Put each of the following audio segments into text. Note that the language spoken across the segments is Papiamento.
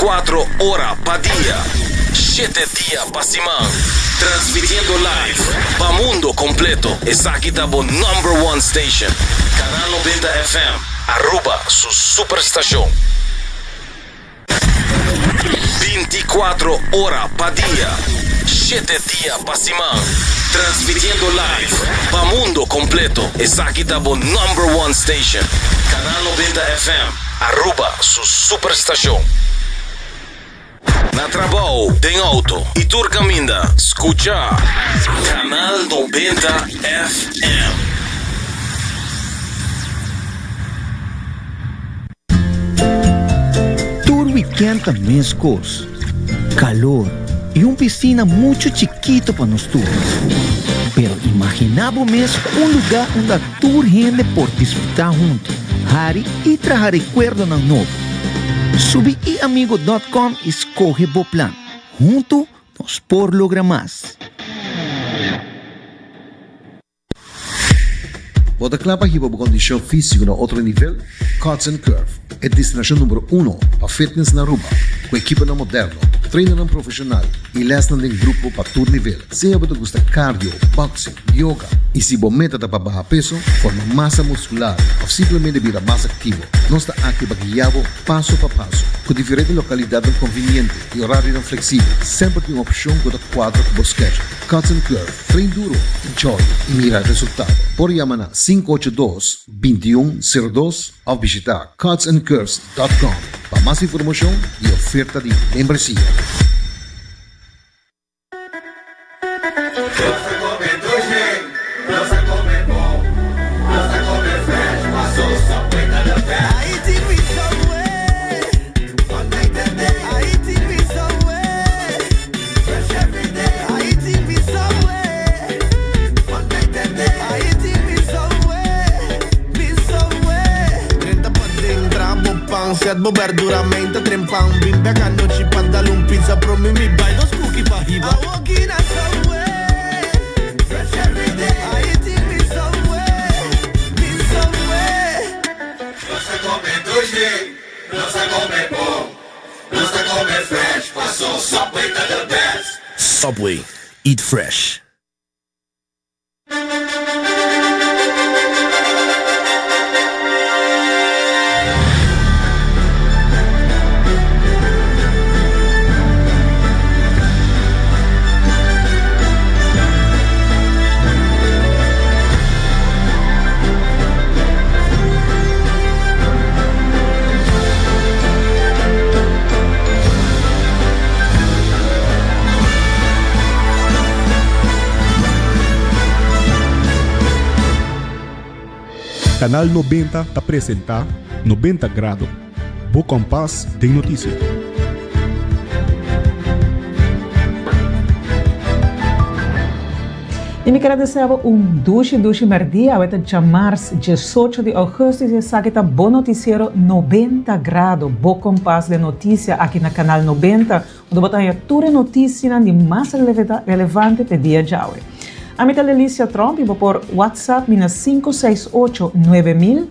24 ora pa dia, shete dia pa siman, transmitiendo live pa mundo completo. Esaki ta bo number one station, Canal 90 FM, Aruba su superstacion. 24 ora pa dia, shete dia pa siman, transmitiendo live pa mundo completo. Esaki ta bo number one station, Canal 90 FM, Aruba su superstacion. Na trabou, den auto y tur caminda, scucha Canal 90 FM. Tur weekend ta mescos, calor y un piscina mucho chikito pa nos tur. Pero imagina bo mes un lugar unda tur hende por disfruta hunto, hari y traha recuerdonan nobo. Subi iamigo dot com y scoge bo plan. Hunto nos por logra mas. Bo ta kla pa hiba bo kondishon físiko na otro nivel? Cuts and Curve, e destinashon numero uno pa fitness na Aruba, ku ekiponan moderno, trainernan profeshonal i lèsnan den grupo pa tur nivel. Sea bo ta gusta cardio, boxing, yoga, i si bo meta ta pa baha peso, forma masa muskular òf simplemente bira mas aktivo, nos ta aki pa guia bo paso pa paso. Ku diferente lokalidatnan konviniente i orarionan fleksibel, semper tin un opshon ku ta kuadra ku bo schedule. Cuts and Curve, train duro, enjoy y mira resultado. Por yama na 582 2102 of bishita cutsandcurves.com pa mas informacion y oferta di membresia. Subway, eat fresh. Canal 90 ta presenta 90 Grado, bo kompas den notisia. I mi ker a desea bo un dushi dushi merdia. Awe ta djamars diesocho di augustus i esaki ta bo notisiero 90 Grado, bo kompas den notisia aki na Kanal 90, unda bo ta haña tur e notisianan di mas relevante p'e dia djawe. Ami ta Lelicia Tromp i bo por WhatsApp mi na 568 9000,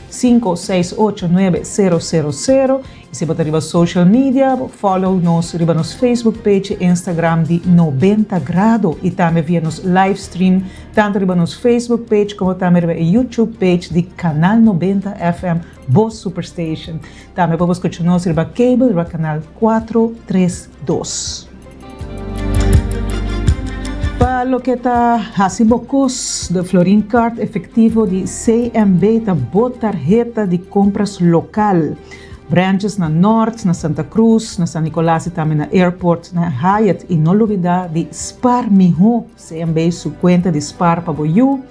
568 9000. I si bo ta riba social media, bo follow nos riba nos Facebook page i Instagram di 90 Grado i tambe via nos live stream tanto riba nos Facebook page como tambe riba e YouTube page di Canal 90 FM, bo superstation. Tambe bo por scucha nos riba cable riba canal 432. Pa loke ta hasi bo kos, de Florin Card efectivo di CMB ta bo tarheta di compras local. Branches na Noord, na Santa Cruz, na San Nicolas y tambe na Airport, na Hyatt y no lubida di Spaar Miho, CMB su cuenta di spaar pa bo yu,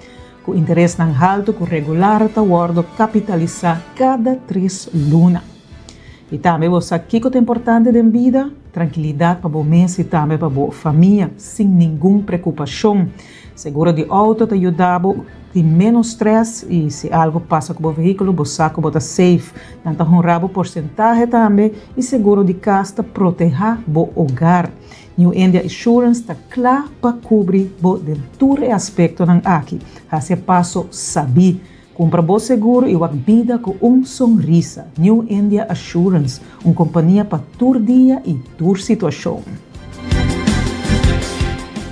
cu interesnan halto cu regular ta wordo capitalisa cada tres luna. Y tambe bo sa kico ta importante den bida? Trankilidad pa bo mes y tambe pa bo famia, sin ningun preocupacion. Seguro di auto ta yuda bo tin menos stress y si algo pasa cu bo vehiculo bo sa cu bo ta safe. Nan ta honra bo porcentahe tambe y seguro di cas ta proteha bo hogar. New India Assurance ta cla pa cubri bo den tur e aspectonan aki. Haci e paso sabi. Cumpra bo seguro y wak bida cu un sonrisa. New India Assurance, un compania pa tur dia y tur situacion.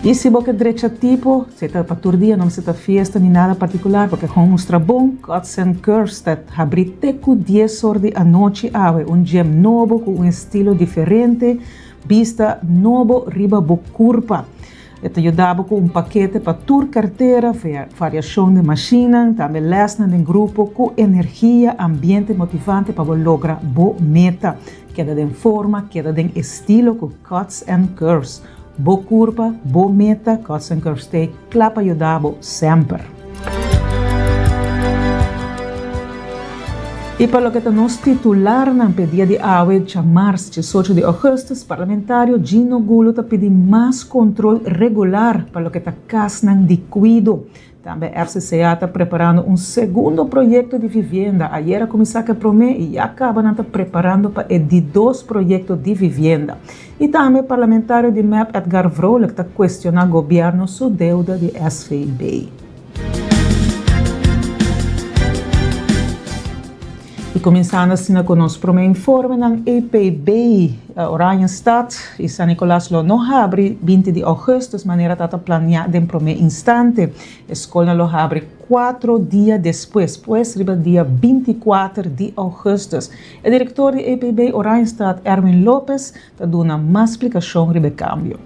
Y si bo ke drecha tipo, si ta pa tur dia, no mester ta fiesta ni nada particular, bo ke gewoon mustra bon, Cuts and Curves ta habri te cu dies or di anochi awe, un gym nobo cu un estilo diferente, bista nobo riba bo curpa. E ta yuda bo ku un pakete pa tur kartera, variashon di mashinnan, tambe lèsnan den grupo ku energia, ambiente motivante pa bo logra bo meta. Keda den forma, keda den estilo ku Cuts and Curves. Bo kurpa, bo meta, Cuts and Curves t'ei kla pa yuda bo semper. I pa loke ta nos titularnan p'e dia di awe, djamars diesocho di augustus, parlamentario Gino Gulo ta pidi mas kontrol regular pa loke ta kasnan di kuido. Tambe FCCA ta preparando un segundo proyekto di vivienda. Ayer a kuminsá ku e promé i ya kaba nan ta preparando pa e di dos proyekto di vivienda. I tambe parlamentario di mep Edgar Vrolijk ta kuestioná gobièrnu su deuda di SVB. I kuminsando asina ku nos promé informenan, EPB Oranjestad i San Nicolas lo no habri 20 di augustus manera ta ta planiá den promé instante. E skolnan lo habri kuatro dia despues, pues riba dia 24 di augustus. E direktor di EPB Oranjestad, Erwin Lopez, ta duna mas splikashon riba e kambio.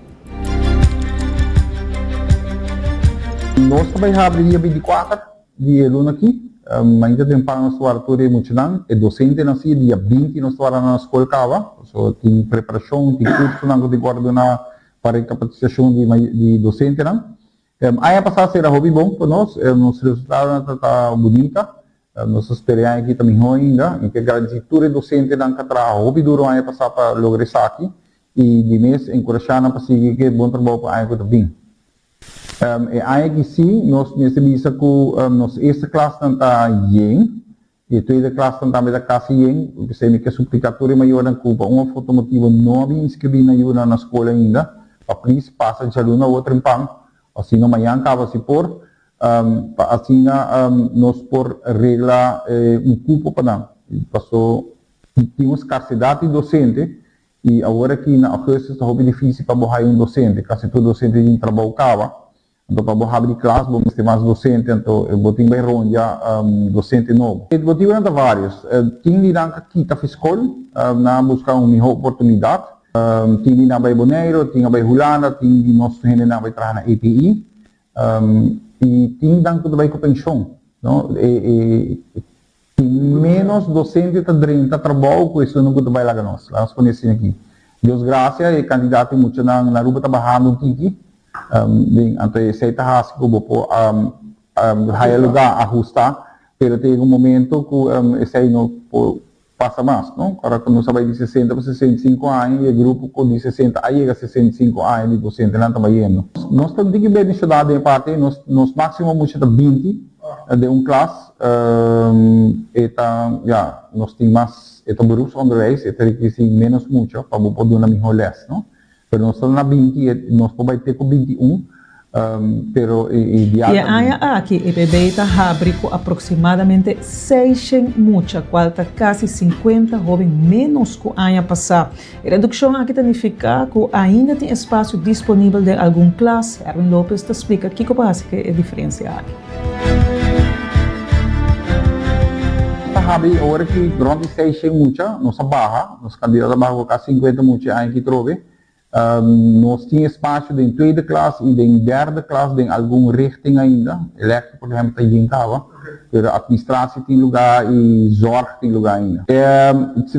Nos ta bai habri dia 24 di e luna aki. Mainta temprano nos ta wara tur e muchanan. E dosentenan si, dia 20 nos ta wara nan na skol kaba. So tin preparashon, tin kursonan ku tin ku wòrdu duna pa rekapasitashon di dosentenan. Aña pasá sera hopi bon pa nos, nos resultadonan ta ta bunita, nos ta spera e aña aki ta mihó ainda. Mi ke gradisí tur e dosentenan ku a traha hopi duro aña pasá pa logra esaki i di mes enkurashá nan pa sigui ku e bon trabou pa aña ku ta bin. E aña aki sí nos mester bisa ku nos eerste klasnan ta yen E tweede klasnan tambe ta kasi yen, p'esei mi ke supliká tur e mayornan ku pa un òf otro motibu no a bin inskribí nan yunan na skol ainda, pa plis pasa djaluna o trempan, òf si no mañan kaba si por, pa asina nos por regla un kupo pa nan. Paso tin un skarsedat di dosente i awor aki na augustus ta hopi difísil pa bo haya un dosente, kasi tur dosente tin trabou kaba. Anto pa bo habri klas bo mester mas docente anto bo tin bai rondia docente nobo. E motibonan ta varios. Tin di nan ka kita fi skol, nan a buska un miho oportunidad. Tin di nan bai Boneiro, tin a bai Hulanda, tin di nos hendenan a bai traha na EPI. I tin nan ku ta bai ku penshon. No, e Tin ménos docente ta drenta trabou cu esunnan cu ta bay laga nos. Laga nos pone asina aki. Dios gracia e cantidad di muchanan na Aruba ta bahando un tiki. Den anto esey ta haci cu bo por haya lugar ahusta, pero ta yega un momento cu esey no por pasa mas, no? Ora cu nos a bay di sesenta pa 65 aña y e grupo cu di sesenta a yega 65 aña di docentenan ta bayendo. Nos ta un tiki bendicionado den e parti, nos nos maximo mucha ta binti den un klas. E ta, ya, nos tin mas, e ta beroepsonderwijs, e ta requisí menos mucha pa bo por duna mihó les, no? Pero nos ta na binti, nos por bai te ku 21, pero e ideal I e ta aña binti. aki EPB ta habri ku aproksimadamente seishen mucha, kual ta kasi sinkuenta hóben ménos ku aña pasá. E redukshon aki ta nifiká ku ainda tin espasio disponibel den algun klas. Erwin Lopez ta splika kiko pa hasi ku e diferensia aki. Ta habri ora ki rond di seishen mucha nos a baha, nos kandidat a baha ku kasi sinkuenta mucha e aña aki trobe. Nos tin espasio den tweede klas i den derde klas den algun richting ainda. Elektro por ehempel ta yen kaba, pero administratie tin luga i zorg tin luga ainda.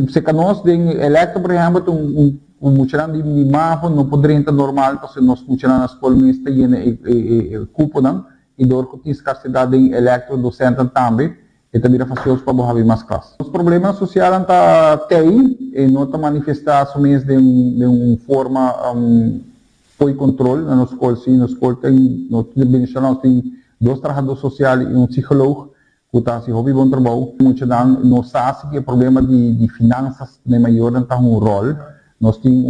Seka nos den elektro por ehempel ta un muchanan di mavo no por drenta normal pasobra nos muchanan na skol mes ta yena e kuponan i dor ku tin skarsedat den elektro dosentenan tambe E ta bira fasioso pa bo habi mas klas. Nos problemanan sosialnan ta tei, e no ta manifestá su mes den un forma fo'i kontrol na nos skol. Sí, nos skol tin, nos bendishon nos tin dos trahadó sosial i un psikoloog ku ta hasi hopi bon trabou. Muchanan no sa si ku e problema di finansas na e mayornan ta hunga un ròl. Nos tin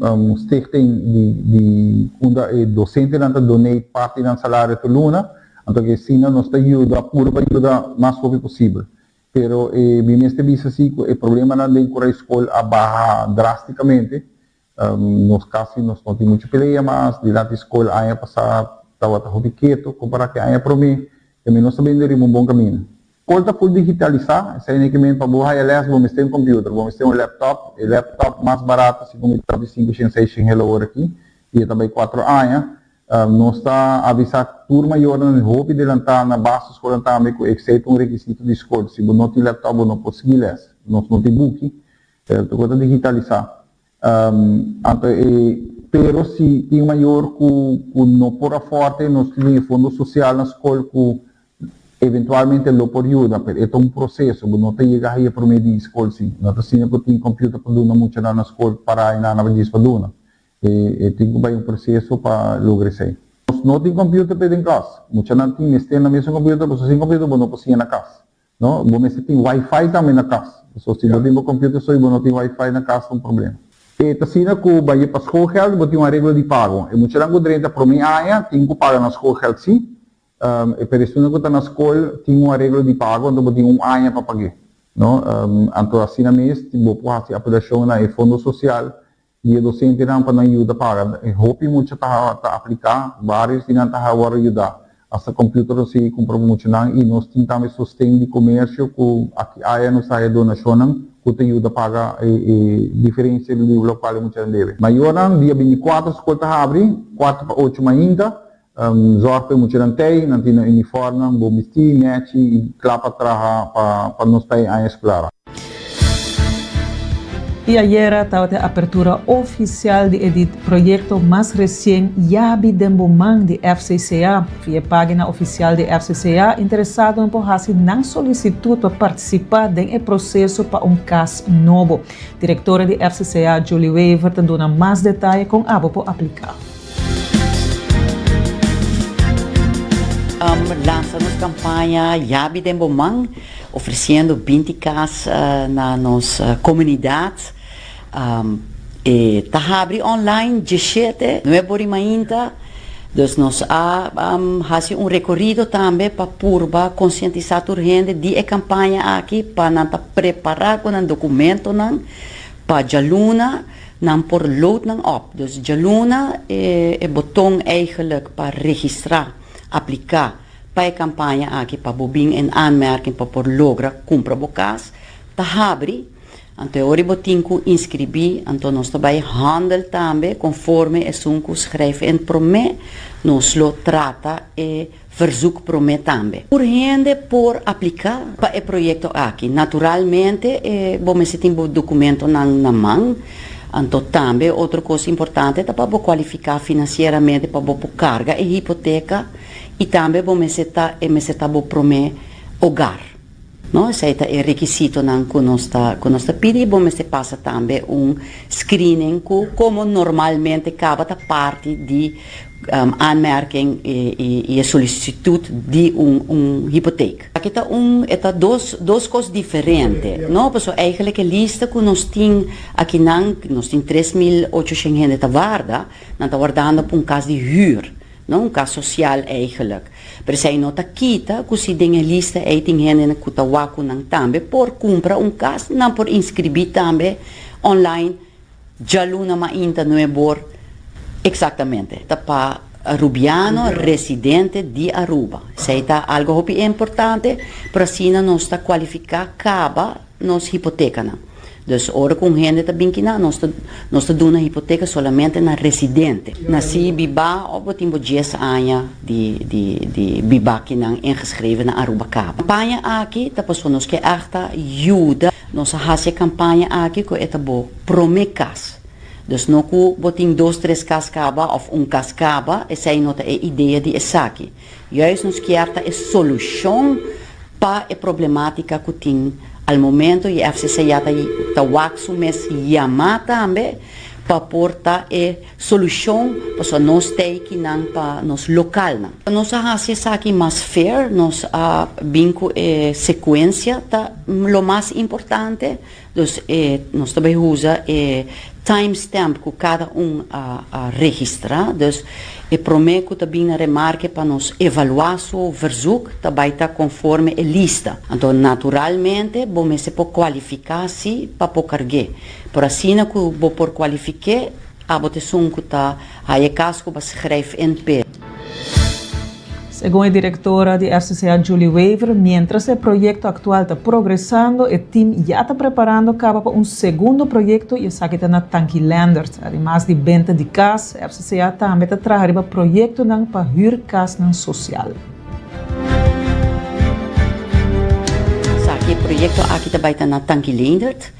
un stichting di unda e dosentenan ta donate parti di nan salario tur luna. Anto ke asina nos ta yuda purba yuda mas hopi posibel. Pero e mi mester bisa si ku e problemanan den Kurai Skol a baha drasticamente. Nos kasi nos no tin muchu pelea mas. Dilanti skol aña pasá tabata hopi ketu kompará ku e aña promé. E mi no ta bende riba un bon kaminda. Skol ta full digitalisá, esei no ke men pa bo haya lès bo mester un computer, bo mester un laptop. E laptop mas barato segun mi ta di sinku shen seis shen hel awor aki i e ta bai kuatro aña. Nos ta avisá tur mayornan hopi delantá na basiskolnan tambe ku esei ta un rekisito di skol. Si bo no tin laptop bo no por sigui lès. Nos no tin buki, pero tur kos ta digitalisá. Anto e pero si tin mayor ku ku no por aforte nos tin e fondo sosial na skol ku eventualmente lo por yuda pero e ta un proseso bo no ta yega haye prome di skol si no ta asina ku tin computer pa duna muchanan na skol para e nan djis pa duna e e tin ku bai un proseso pa logra esei. Nos no tin computer pe den kas muchanan tin mester nan mesun computer pasobra sin computer bo no por siña na kas. No, bo mester tin wifi tambe na kas. So si bo tin bo computer so y bo no tin wifi na kas ta un problema. E ta asina ku bai pa schoolgeld bo tin un areglo di pago. E muchanan ku drenta prome aña tin ku paga nan schoolgeld si. E peresunan ku ta na skol tin un areglo di pago anto bo tin un aña pa pag'é. No, anto asina mes bo por hasi apelashon na e fondo social Di e dosentenan pa nan yuda paga. E hopi mucha ta ta apliká, vários di nan ta wòrdu yudá. Asta kòmpiuter nos sigui kumpra pa muchanan i nos tin tambe sosten di komersio ku aki aya nos ta haya donashonnan ku ta yuda paga e e diferensia di lokual e muchanan debe. Mayornan, dia bintikuater skol ta habri, kuartu pa ocho mainta. Zòrg pa e muchanan tei, nan tin nan unifòrmnan bon bistí, nèchi i kla pa traha pa nos ta e aña eskolar. I ayera tabata e apertura ofisial di e di proyekto mas resien Yabi den bo man di FCCA. Via e pagina ofisial di FCCA, interesadonan por hasi nan solisitut pa partisipá den e proseso pa un kas nobo. Direktora di FCCA, Julie Wever, ta duna mas detaye kon abo por apliká. Lansa nos campaña Yabi den bo man, ofreciendo 20 cas na nos comunidad. E ta habri online 17, nuebe ora y mainta. Dus nos a haci un recorido tambe pa purba concientisa tur hende di e campaña aki pa nan ta prepara cu nan documentonan pa djaluna. Nan por load nan op. Dus djaluna e e boton eigenlijk pa registra, aplica pa e campaña aki pa bo bin in aanmerking pa por logra cumpra bo cas ta habri. Anto e ora bo tin cu inscribi, anto nos ta bay handel tambe conforme esun cu schrijf in prome, nos lo trata e verzoek prome tambe. Tur hende por aplica pa e proyecto aki. Naturalmente e bo mester tin bo documentonan na man. Anto tambe otro cos importante ta pa bo cualifica financieramente pa bo por carga e hipoteca y tambe bo mester ta e mester ta bo prome hogar. No, esei ta e rekisitonan ku nos ta ku nos ta pidi i bo mester pasa tambe un screening ku komo normalmente kaba ta parti di aanmerking i e solisitut di un un hipoteek. Aki ta un e ta dos dos kos diferente, no, pasobra eigenlijk e lista ku nos tin akinan nos tin 3800 hende ta warda, nan ta wardando pa un kas di hür, no, un kas sosial eigenlijk. Pero esei no ta kita ku si den e lista ei tin hende ku ta wak ku nan tambe por kumpra un kas, nan por inskribí tambe online djaluna mainta nuebor eksaktamente. Ta pa Rubiano residente di Aruba. Esei ta algu hopi importante, pero asina nos ta kualifiká kaba nos hipotekanan. Dus ora ku un hende ta bin kinan nos ta nos ta duna hipoteka solamente na residente. Nasí bibá òf bo tin bo dies aña di di di bibá kinan ingeschreven na Aruba kaba. Kampaña aki ta pasobra nos ke ègt yuda. Nos a hasi e kampaña aki ku e ta bo promé kas. Dus no ku bo tin dos tres kas kaba òf un kas kaba, esei no ta e idea di esaki. Juist nos kier ta e solushon pa e problematica cu tin al momento y FCC ya ta ta wak su mes yama tambe pa por ta e solushon pasobra nos ta eykinan pa nos localnan. Nos a haci esaki mas fair, nos a bin cu e secuencia ta lo mas importante, dus e nos ta bay usa e time stamp cu cada un a a registra, dus. E promé ku ta bin na remarke pa nos evaluá su verzoek ta bai ta konforme e lista. Anto naturalmente bo mester por kualifiká si pa por karg'é. Por asina ku bo por kualifik'é, abo ta esun ku ta haya e kas ku bo a schrijf in p'e. Segun e direktora di FCCA Julie Wever, miéntras e proyekto aktual ta progresando, e tim ya ta preparando kaba pa un segundo proyekto i esaki ta na Tanki Leendert. Ademas di benta di kas, FCCA tambe ta traha riba proyektonan pa hür kasnan sosial. Esaki e proyekto aki ta bai ta na Tanki Leendert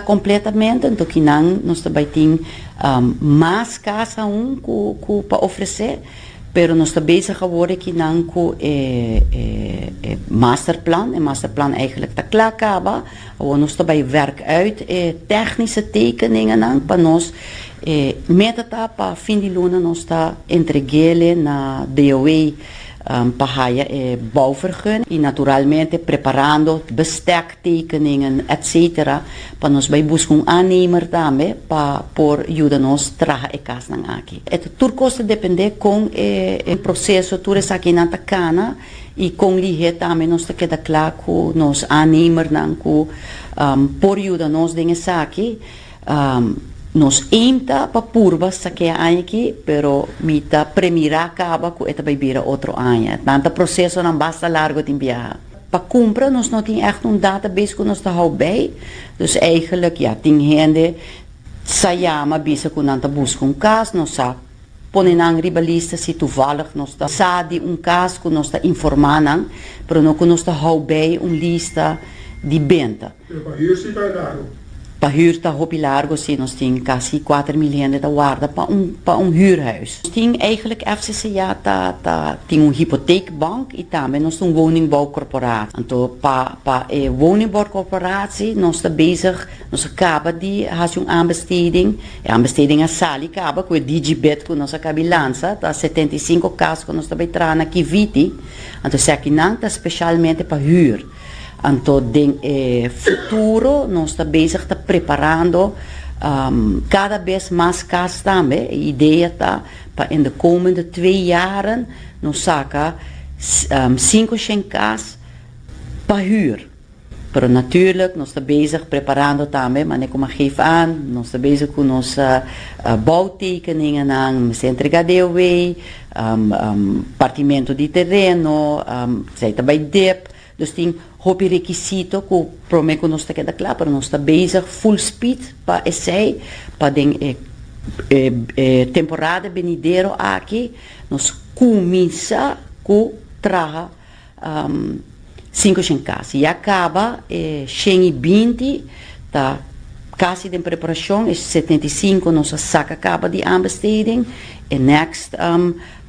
kompletamente, anto kinan nos ta bai tin mas kas aun ku pa ofresé. Pero nos ta bezig awor ekinan ku e e masterplan. E masterplan eigenlijk ta kla kaba. Awor nos ta bai werk uit e technische tekeningennan pa nos e meta ta pa fin di luna nos ta entregele na DOW pa haya e bouwvergunning y naturalmente preparando bestek tekeningen etc. Pa nos bai buska un aannemer tambe pa por yuda nos traha e kasnan aki. E ta tur kos ta depende kon e proseso tur esakinan ta kana i kon lihé tambe nos ta keda kla ku nos aannemernan ku por yuda nos den esaki. Nos aim ta pa purba sak'é aña aki, pero mi ta premirá kaba ku e ta bai bira otro aña. Nan ta prosesonan basta largo tin biaha. Pa kumpra nos no tin ègt un database ku nos ta hou bei, dus eigenlijk ya tin hende sa yama bisa ku nan ta buska un kas, nos sa pone nan riba lista si toevallig nos ta sa di un kas ku nos ta informá nan, pero no ku nos ta hou bei un lista di benta. Pero pa hür si ta largo. Pa hür ta hopi largo si, nos tin kasi 4000 hende ta warda pa un pa un hürhuis. Nos tin eigenlijk FCCA ta ta tin un hypotheekbank y tambe nos ta un woningbouwcorporatie. Anto pa pa e woningbouwcorporatie nos ta bezig, nos a caba di haci un aanbesteding, e aanbesteding a sali caba cu e digibed cu nos a cabi lansa, ta 75 cas cu nos ta bay traha na Kiviti, anto esakinan ta specialmente pa hür. Anto den e futuro nos ta bezig ta preparando kada bes mas kas tambe. E idea ta pa in de komende twee jaren nos saka 500 kas pa hür. Pero natuurlijk nos ta bezig preparando tambe, manera ku mi a geef aan, nos ta bezig ku nos bouwtekeningennan, mester entrega DOW, partimento di tereno, esei ta bai dip. Dus tin hopi rekisito ku promé ku nos ta keda kla, pero nos ta bezig full speed pa esei, pa den e e temporada benidero aki nos kuminsá ku traha 500 kas. Ya kaba e 120 ta kasi den preparashon, e 75 nos a saka kaba di aanbesteding, e next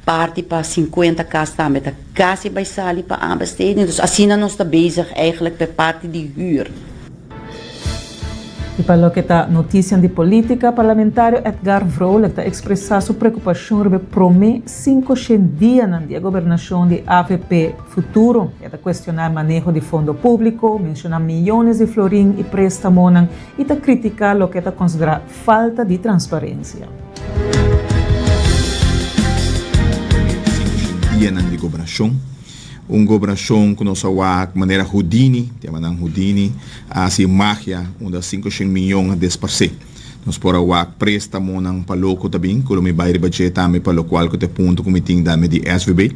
Parti pa 50 kas tambe ta kasi bai sali pa aanbesteding. Dus asina nos ta bezig eigenlijk p'e parti di huur. I pa loke ta notisian di politica, parlamentario Edgar Vrolijk ta expresa su preocupacion riba e prome 500 dianan di e gobernacion di avp Futuro. E ta cuestiona e maneho di fondo publico, menciona miyones di florin y prestamonan y ta critica loke e ta considera falta di transparencia. Dianan di gobernacion. Un gobernacion cu nos a wak manera Houdini, ta yama nan Houdini, a haci magia unda 500 miyon a desparce. Nos por a wak prestamonan pa loco ta bin, cu lo mi bay riba dje tambe pa locual cu ta e punto cu mi tin dame di SVB.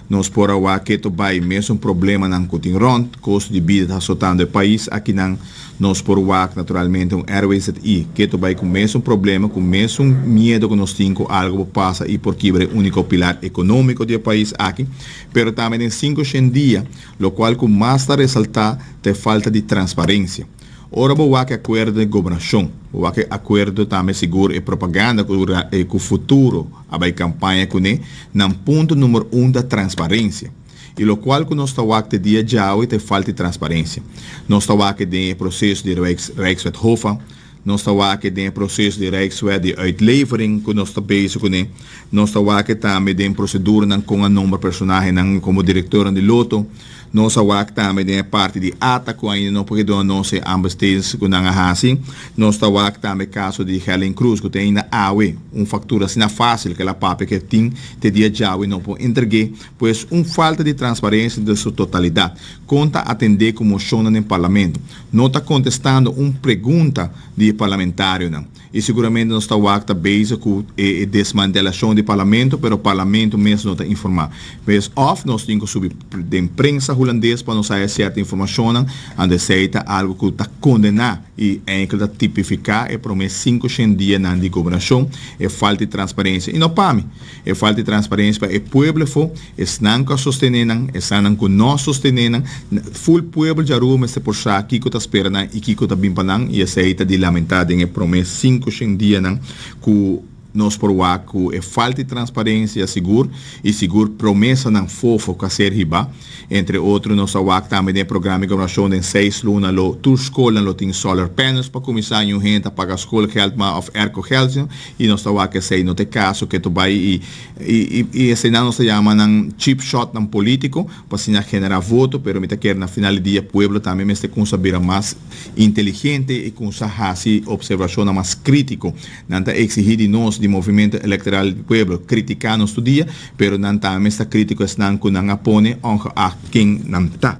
Nos por a wak keto bay mesun problemanan cu tin rond, costo di bida ta azotando e pais akinan. Nos por wak naturalmente un RWZI keto bai ku mesun problema, ku mesun miedo ku nos tin ku algo por pasa i por kibra e uniko pilar ekonómiko di e pais aki, pero tambe den 500 dia, lokual ku mas ta resaltá ta e falta di transparensia. Ora bo wak e akuerdo di gobernashon, bo wak e akuerdo tambe sigur e propaganda ku ku Futuro a bai kampaña kuné, nan punto number un ta transparensia. I lokual ku nos ta wak te dia djawe ta e falta di transparensia. Nos ta wak den e proseso di Rijkswet Hofa. Nos ta wak den e proceso di Rijkswet di uitlevering cu nos ta bezig cune. Nos ta wak tambe den proceduranan con a nombra personahenan como directornan di Lotto. Nos a wak tambe den e parti di ata cu ainda no por ke duna nos e aanbestedings cu nan a haci. Nos ta wak tambe caso di Gerlin Cruz cu te ainda awe un factura asina facil cu el a papia cu e tin te dia djawe no por entregue. Pues un falta di transparencia den su totalidad. Con ta atende cu mocionnan den Parlamento? No ta contestando un pregunta di e parlamentarionan. Y seguramente nos ta wak ta bezig cu e desmantelacion di Parlamento, pero Parlamento mes no ta informa. Pues of nos tin cu subi den prensa Hulandes pa nos haya cierto informacionnan, anto esey ta algo cu ta condena y eigenlijk ta tipifica e prome 500 dianan di gobernacion, e falta di transparencia. Y no pa mi, e falta di transparencia pa e pueblo efo, Esnan ku a sostené nan, esanan ku no a sostené nan, ful pueblo dje Aruba mester por sa kiko ta spera nan i kiko ta bin pa nan, i esei ta di lamentá den e promé 500 dianan ku nos por wak ku e falta di transparensia sigur i sigur promesanan fofo ku a ser hibá. Entre otro nos a wak tambe den e programa di gobernashon den seis luna lo tur skolnan lo tin solar panels pa kuminsá niun hende ta paga schoolgeld mas òf aircogeld i nos ta wak esei no ta e kaso ke ta bai i I eseinan nos ta yama nan cheap shotnan politico pa asina genera voto, pero mi ta kere na final di dia pueblo tambe mester cunsa bira mas inteligente y cunsa haci observacionnan mas critico. Nan ta exigi di nos di Movimento Electoral di Pueblo critica nos tur dia, pero nan tambe mester ta critico esnan cu nan a pone ongeacht ken nan ta.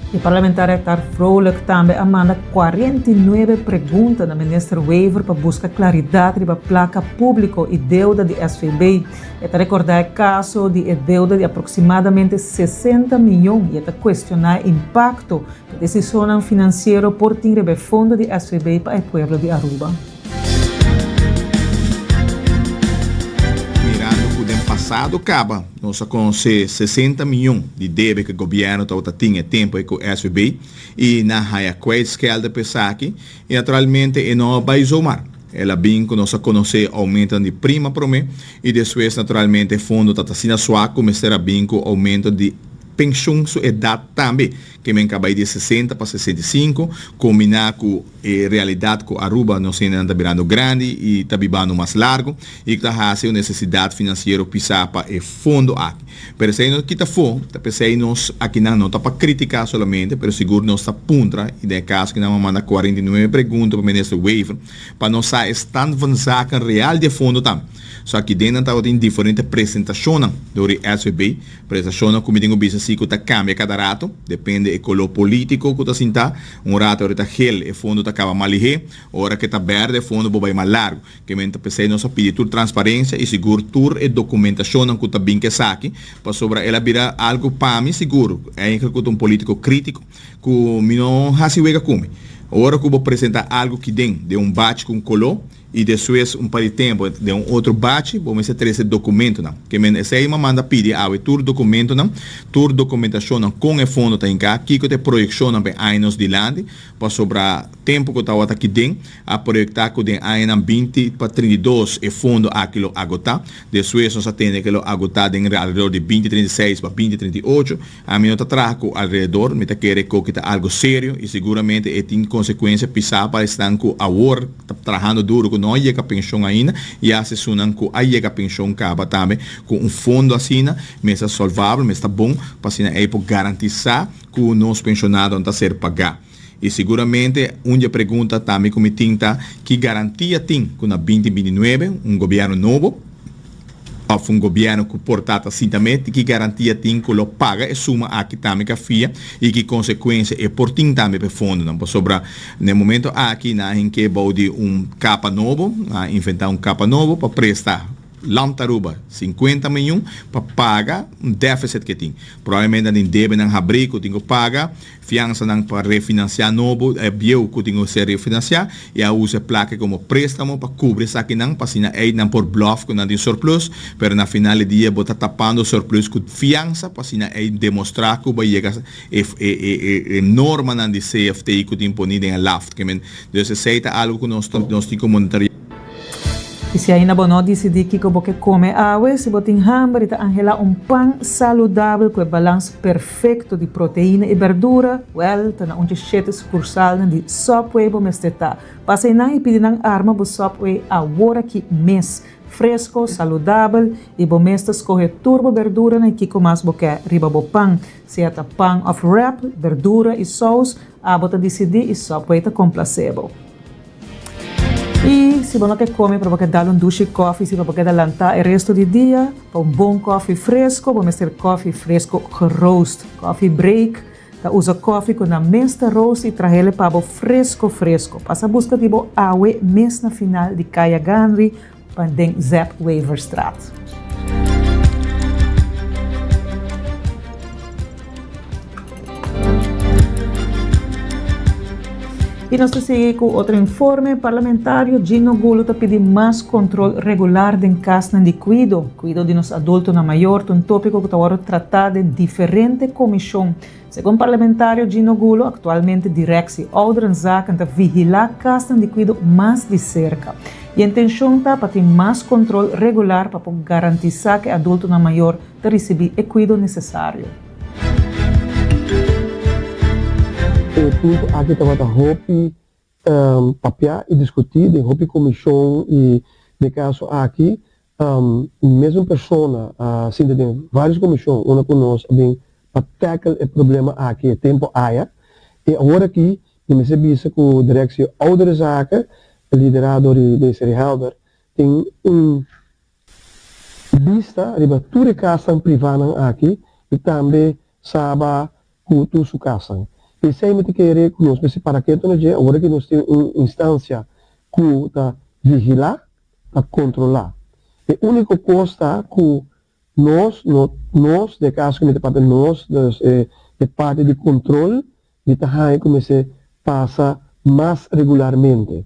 E parlamentario Hector Vrolijk tambe a manda 49 pregunta na minister Wever pa busca claridad riba placa publico y deuda di SVB. E ta recorda e caso di e deuda di aproximadamente 60 miyon y e ta cuestiona e impacto cu decisionnan financiero por tin riba e fondo di SVB pa e pueblo di Aruba. Mirando cu den pasado caba nos a conoce 60 miyon di debe cu gobierno tabata tin e tempo ey cu SVB y nan haya kwijtschelden pa esaki y naturalmente e no a bay zomaar. El a bin cu nos a conoce aumentonan di prima prome y despues naturalmente e fondo ta asina swak cu mester a bin cu aumento di pensioen su edad tambe. Ke men ka bai di 60 pa 65, kombiná ku e realidat ku Aruba nos hendenan ta birando grandi i ta bibando mas largu i ku ta hasi un nesesidat finansiero pisá pa e fondo aki. Pero esei no kita afó, ta p'esei nos akinan no ta pa kritiká solamente, pero sigur nos ta puntra, i den e kaso aki nan a manda 49 pregunta pa Minister Wever pa nos sa e stand van zaken real di e fondo tambe. So aki den nan tabatin diferente presentashonnan dor di SVB. Prestashonnan ku mi tin ku bisa si ku ta kambia kada rato, depende e koló polítiko ku ta sintá. Un rato ora ta gel e fondo ta kaba mas lihé, ora ke ta bèrdè e fondo por bai mas largu. Ke men ta p'esei nos a pidi tur transparensia i sigur tur e dokumentashonnan ku ta bin ku esaki, pasobra el a bira algu pa mi sigur, eindelijk ku ta un polítiko krítiko, ku mi no hasi wega ku mi. Ora ku bo presentá algu kiden den un bachi ku un koló, I despues un par di tempu den un otro bachi bo mester trese dokumentonan. Ke men esei ma manda pidi awe tur dokumentonan, tur dokumentashonnan kon e fondo ta hinká, kiko ta e proyekshonnan pa e aña nos dilanti, pasobra tempu ku tabata aki den a proyektá ku den añanan 20 pa 32 e fondo aki lo agotá. Despues nos a tende ku e lo agotá den alrededor di 20 36 pa 20 38. Ami no ta traha ku alrededor, mi ta kere koki ta algo serio i siguramente e tin konsekuensia pisá pa esnan ku awor ta trahando duro ku no a yega penshon ainda i hasta esunnan ku a yega penshon kaba tambe ku un fondo asina mester solvabel, mester ta bon pa asina ei por garantisá ku nos penshonadonan ta ser pagá. I siguramente un di e pregunta tambe ku mi tin ta ki garantia tin ku na 2029 un gobièrnu nobo òf un gobièrnu ku por ta ta sinta me ki garantia tin ku lo paga e suma aki tambe ku a fia i ki konsekuensia e por tin tambe pa e fondonan pasobra na e momento aki nan a hink'é bou di un kapa nobo nan a inventá un kapa nobo pa presta Land Aruba 50 miñun pa paga un deficit ku e tin probablemente nan tin debenan habrí ku tin ku paga. Fiansanan pa refinansiá nobo, e bieu ku tin ku ser refinansiá, i a usa e plaka komo préstamo pa kubri esakinan, pa asina ei nan por blòf ku nan tin surplus, pero na final di dia bo ta tapando surplus ku fiansa pa asina ei demostrá ku bo a yega e e normanan di CFT ku tin poní den e laft. Dus esei ta algu ku nos nos tin ku monitoreá. I si ainda bo no disidí kiko bo ke kome awe, si bo tin hamber i ta anhelá un pan saludabel ku e balans perfekto di proteina i berdura, wèl, ta na un dje shete sukursalnan di Subway bo mester ta. Pasa einan i pidi nan arma bo Subway awor aki mes. Fresko, saludabel i bo mes ta skohe tur bo berduranan i kiko mas bo ke riba bo pan. Sea ta pan òf wrap, berdura i sous, abo ta disidí i Subway ta komplasé bo. I si bo no ke kome pero bo ke dal un dushi kòfi si pa bo keda lantá e resto di dia, pa un bon kòfi fresko bo mester kòfi fresko geroost. Coffee Break ta usa kòfi ku nan mes ta roost i trahele pa bo fresko fresko. Pasa buska di bo awe mes na final di Kaya Ganri pa den Zep Weverstraat. Y nos ta sigui cu otro informe. Parlamentario Gino Gulo ta pidi mas control regular den casnan di cuido. Cuido di nos adultonan mayor ta un topico cu ta wordo trata den diferente comision. Segun parlamentario Gino Gulo, actualmente Directie Ouderenzaken ta vigila casnan di cuido mas di cerca. Y e intencion ta pa tin mas control regular pa por garantisa cu e adultonan mayor ta ricibi e cuido necesario. E punto aki tabata hopi papia y discuti den hopi comision y den caso aki mesun persona a sinta den varios comision unda cu nos a bin pa tackle e problema aki e tempo aya y awor aki mi mester bisa cu Directie Ouderenzaken lidera door di Desiree Helder tin un Bista riba tur e kasnan privánan aki i tambe Saba ku tur su kasnan. P'esei mi ta kere ku nos mester para ketu na dje ora ku nos tin un instansia ku ta vigilá, ta kontrolá. E úniko kos ta ku nos no, nos, den e kaso ku mi ta papia nos, dus e parti di kontrol Mi ta haña ku mester pasa mas regularmente.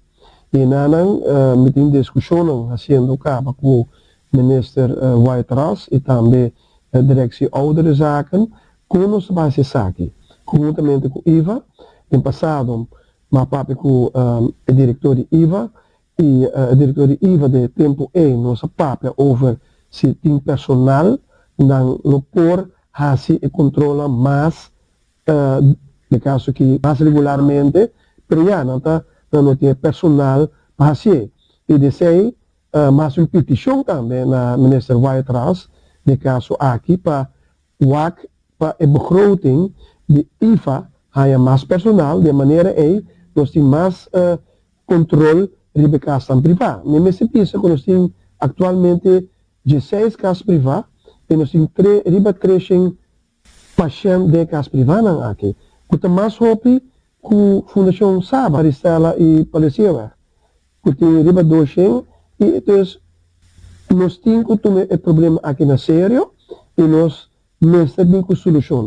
I enanan mi tin diskushonnan hasiendo kaba ku Minister Wyatt-Ras i tambe Directie Ouderenzaken kon nos ta hasi esaki konhuntamente ku IVA. Den pasado mi a papia ku e direktor di IVA i e direktor di IVA den e tempu ei nos a papia over si tin personal nan lo por hasi e kontrolnan mas Den kaso ki mas regularmente, pero ya nan ta nan no tin e personal pa hasié. I di esei mas un petishon tambe na Minister Wyatt-Ras den kaso aki pa wak pa e begroting di IFA haña mas personal, di e manera ei nos tin mas kontrol riba e kasnan privá. Mi mester bisa ku nos tin aktualmente dieseis kas privá i nos tin riba treshen Pashènt den e kas privánan aki, ku ta mas hopi ku Fundashon Saba, Maristella i Palesieweg, ku tin riba 200 i dus nos tin ku tuma e problema aki na serio i nos mester bin ku solushon.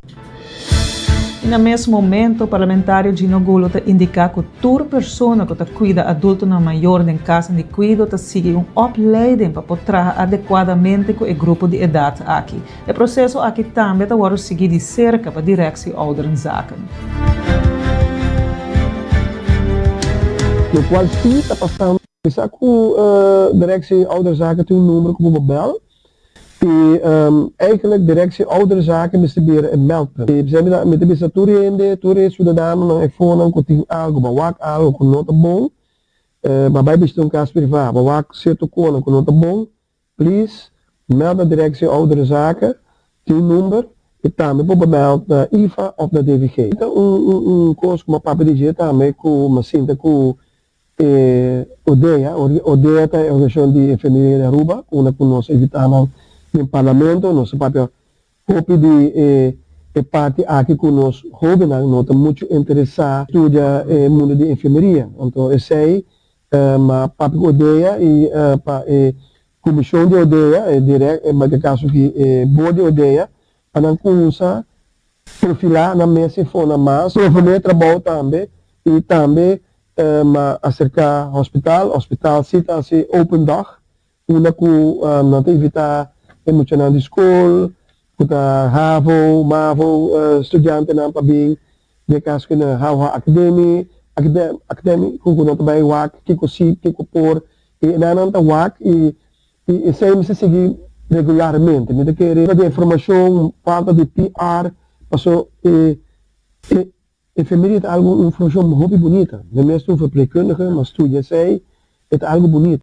I na mes momento, parlamentario Gino Gulo ta indiká ku tur persona ku ta kuida adultonan mayor den kasnan di kuido ta sigui un opleiding pa por traha adekuadamente ku e grupo di edat aki. E proseso aki tambe ta wòrdu sigui di serka pa Directie Ouderenzaken. Lokual si ta pasando. Mi sa ku Directie Ouderenzaken tin un number ku bo por bèl i eigenlijk Directie Ouderenzaken mester bira e meldpunt. I p'esei mi ta bisa tur hende, tur e siudadanonan efonan ku tin algu, bo a wak algu ku no ta bon, bo a bai bishita un kas privá, bo a wak sierto konan ku no ta bon, Please meld na Directie Ouderenzaken, tin un number, y tambe por bemeld na IFA of na DVG. Ta un un cos cu mi a papia di dje tambe cu mi a sinta cu e ODEA, ODEA ta e Organisacion di Enfermeria di Aruba, unda cu nos a invita nan den Parlamento, nos a papia hopi di e e parti aki cu nos hobennan no ta mucho interesa studia e mundo di enfermeria, anto esey Ma papia cu ODEA y pa e comision di ODEA, e direct, e den caso aki e board di ODEA, pa nan cuminsa profila nan mes y fona mas, promove trabou tambe y tambe ma acerca hospital, hospital si ta haci open dag Unda ku nan ta invitá e muchanan di skol ku ta havo, mavo studiantenan pa bin den kas ku nan havo Academie, Academie, ku nan ta bai wak kiko si, kiko por. I nan nan ta wak i i esei mester sigui regularmente. Mi ta kere di informashon, falta di PR, paso e e enfermeria ta algu un funshon hopi bunita. Mi mes ta un verpleegkundige, mi a studia esei, e ta algu bunita.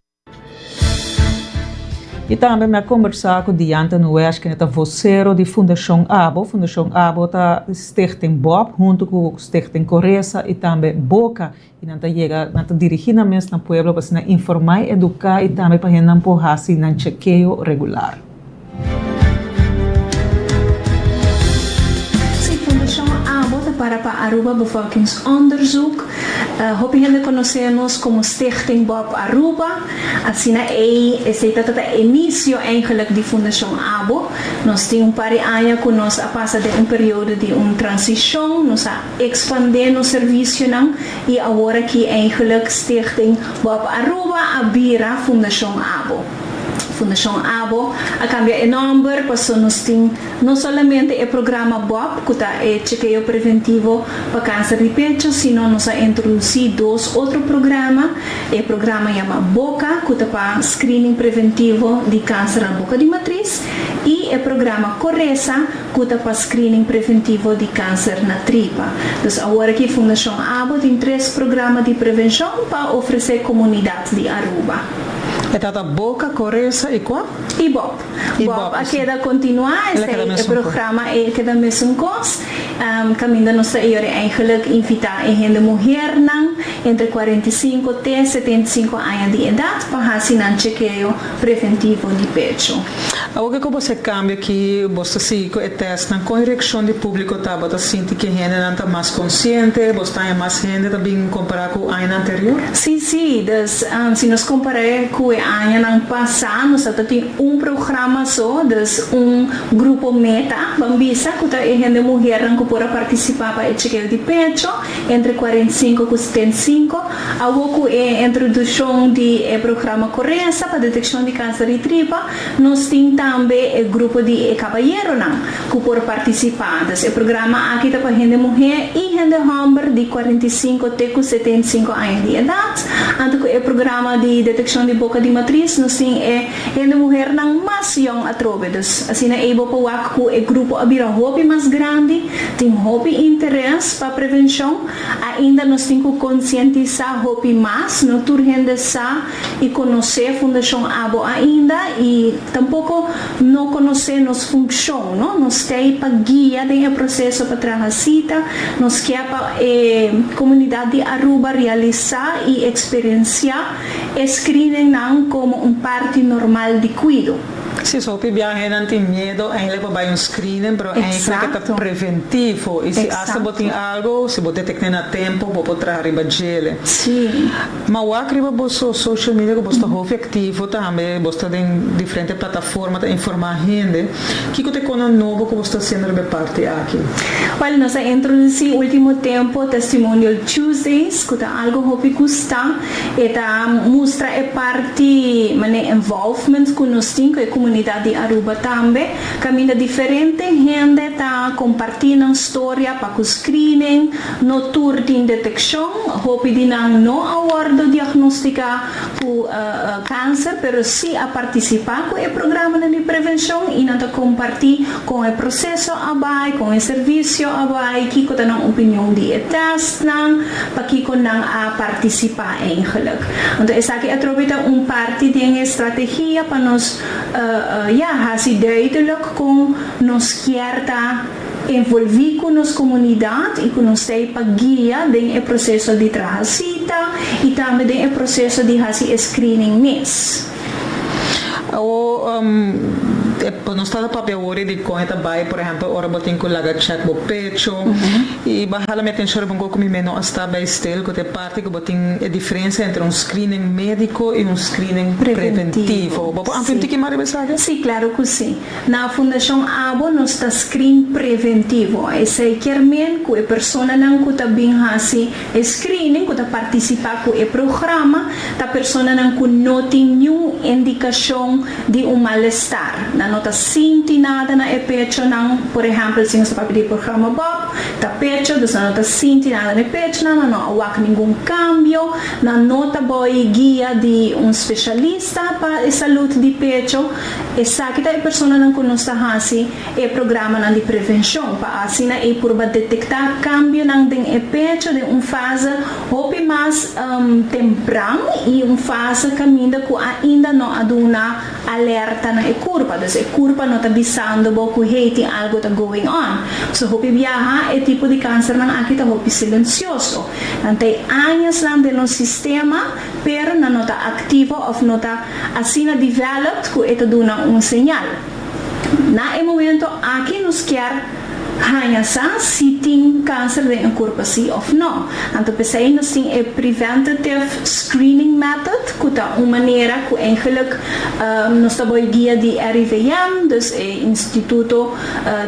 I tambe mi a kombersá ku Diantha Nuesch kende ta vosero di Fundashon Abo. Fundashon Abo ta Stichting Bob huntu ku Stichting Coresa i tambe Boca. I nan ta yega, nan ta dirigí nan mes na pueblo pa asina informá i eduká i tambe pa hendenan por hasi nan chekeo regular. Sí, Fundashon abo ta para pa Aruba Bevolkingsonderzoek. Hopi hende konosé nos komo Stichting Bob Aruba. Asina ei, esei ta ta inicio eigenlijk di Fundashon abo. Nos tin un par di aña ku nos a pasa den un periodo di un transishon, nos a ekspandé nos servisionan i awor aki eigenlijk Stichting Bob Aruba a bira Fundashon abo. Fundashon abo a kambia e nòmber paso nos tin no solamente e programa Bob ku ta e chekeo preventivo pa kanser di pecho sino nos a introdusí dos otro programa, e programa yama Boka ku ta pa screening preventivo di kanser na boka di matris i e programa Koresa ku ta pa screening preventivo di kanser na tripa. Dus awor aki Fundashon abo tin tres programa di prevenshon pa ofresé komunidat di Aruba. E tata Boca, Coresa y cua? Y Bob. Y Bob Bob, a si. keda continua, El a keda esey e mesun cos. programa e keda mesun cos. Caminda nos ta eyori eigenlijk invita e hende muhernan entre 45 te 75 aña di edad pa haci nan chekeo preventivo di pecho. Awor ke ku bo se kambia ki bo ta sigui ku e tèstnan, kon e reakshon di públiko ta? Bo ta sinti ku e hendenan ta mas konsiente? Bo ta haña mas hende ta bin kompará ku añanan anterior? Sí, sí. Dus, si nos kompar'é ku e añanan pasá, nos ta tin un programa so, dus un grupo meta, ban bisa, ku ta e hende muhernan ku por a partisipá pa e chekeo di pecho entre 45 ku 75. Awor ku e introduccion di e programa Coresa pa deteccion di cancer di tripa, nos tin tambe e grupo di e caballeronan cu por participa. Dus e programa aki ta pa hende muher y hende homber di 45 te cu 75 aña di edad. Anto cu e programa di deteccion di boca di matriz nos tin e hende muhernan mas yong atrobe. Dus asina ey bo por wak cu e grupo a bira hopi mas grandi, tin hopi interes pa prevencion. Ainda nos tin ku konsientisá hopi mas, no tur hende sa i konosé Fundashon Abo ainda i tampoko no konosé nos funkshon, no. Nos t'ei pa guia den e proseso pa traha sita, nos ke pa e komunidat di Aruba realisá i eksperensiá e screeningnan komo un parti normal di kuido. Si, so hopi biahenan tin miedo eindelijk pa bai un screening, pero eindelijk e ta preventivo. Y si hasta bo tin algo, si bo detect'e na tempo, bo por traha riba djele. Ma wak riba boso social media cu bos ta hopi activo tambe, bos ta den diferente plataforma ta informa hende. Kico ta e conan nobo cu bos ta haciendo riba e parti aki? Wel, nos a introduci ultimo tempo Testimonial Tuesdays, cu ta algo hopi gusta. E ta mustra e parti mane involvement ku nos tin ku e komunidat di Aruba tambe, kaminda diferente hende ta kompartí nan storia pa ku screening, no tur tin detekshon, hopi di nan no a wòrdu diagnostiká ku kanser pero sí a partisipá ku e programanan di prevenshon i nan ta kompartí kon e proseso a bai, kon e servisio a bai, kiko ta nan opinion di e tèstnan. Pakiko nan a partisipá eigenlijk. Anto esaki atrobe ta un parti den e strategia pa nos ya hasi duidelijk kon nos kier ta envolví ku nos komunidat i ku nos ta ei pa guia den e proseso di traha sita i tambe den e proseso di hasi e screening mes. Awor, nos ta papia awor di kon e ta bai, por ehempel, ora bo tin ku laga check bo pecho i bo a hala mi atenshon riba un kos ku mi meno a sta bai stil, ku ta e parti ku bo tin e diferensia entre un screening médiko i un screening preventivo. Bo por amplia un tiki mas riba esaki? Sí, klaro ku sí. Na Fundashon Abo nos ta screen preventivo. Esei kier men ku e personanan ku ta bin hasi E screening ku ta partisipá ku e programa ta personanan ku no tin niun indikashon di un malestar. Nan. Nan no ta sinti nada na e pechonan, por ehèmpel si nos ta papia di e programa Bob, ta pecho, dus nan no ta sinti nada na e pechonan, nan no a wak ningun kambio, nan no ta boi guia di un spesialista pa e salud di pecho. Esaki ta e personanan ku nos ta hasi e programanan di prevenshon pa asina ei purba detektá kambionan den e pecho den un fase hopi mas tempran i un fase kaminda ku ainda no a duna alerta na e kurpa. Dus e kurpa no ta bisando bo ku hey tin algo ta going on. So hopi biaha e tipo di kansernan aki ta hopi silensioso. Nan ta e añasnan den nos sistema pero nan no ta aktivo òf no ta asina developed ku e ta duna un señal. Na e momento aki nos kier haña sa si tin kanser den e kurpa si òf no. Anto p'esei nos tin e preventative screening method ku ta un manera ku eigenlijk nos ta boi guia di RIVM, dus e instituto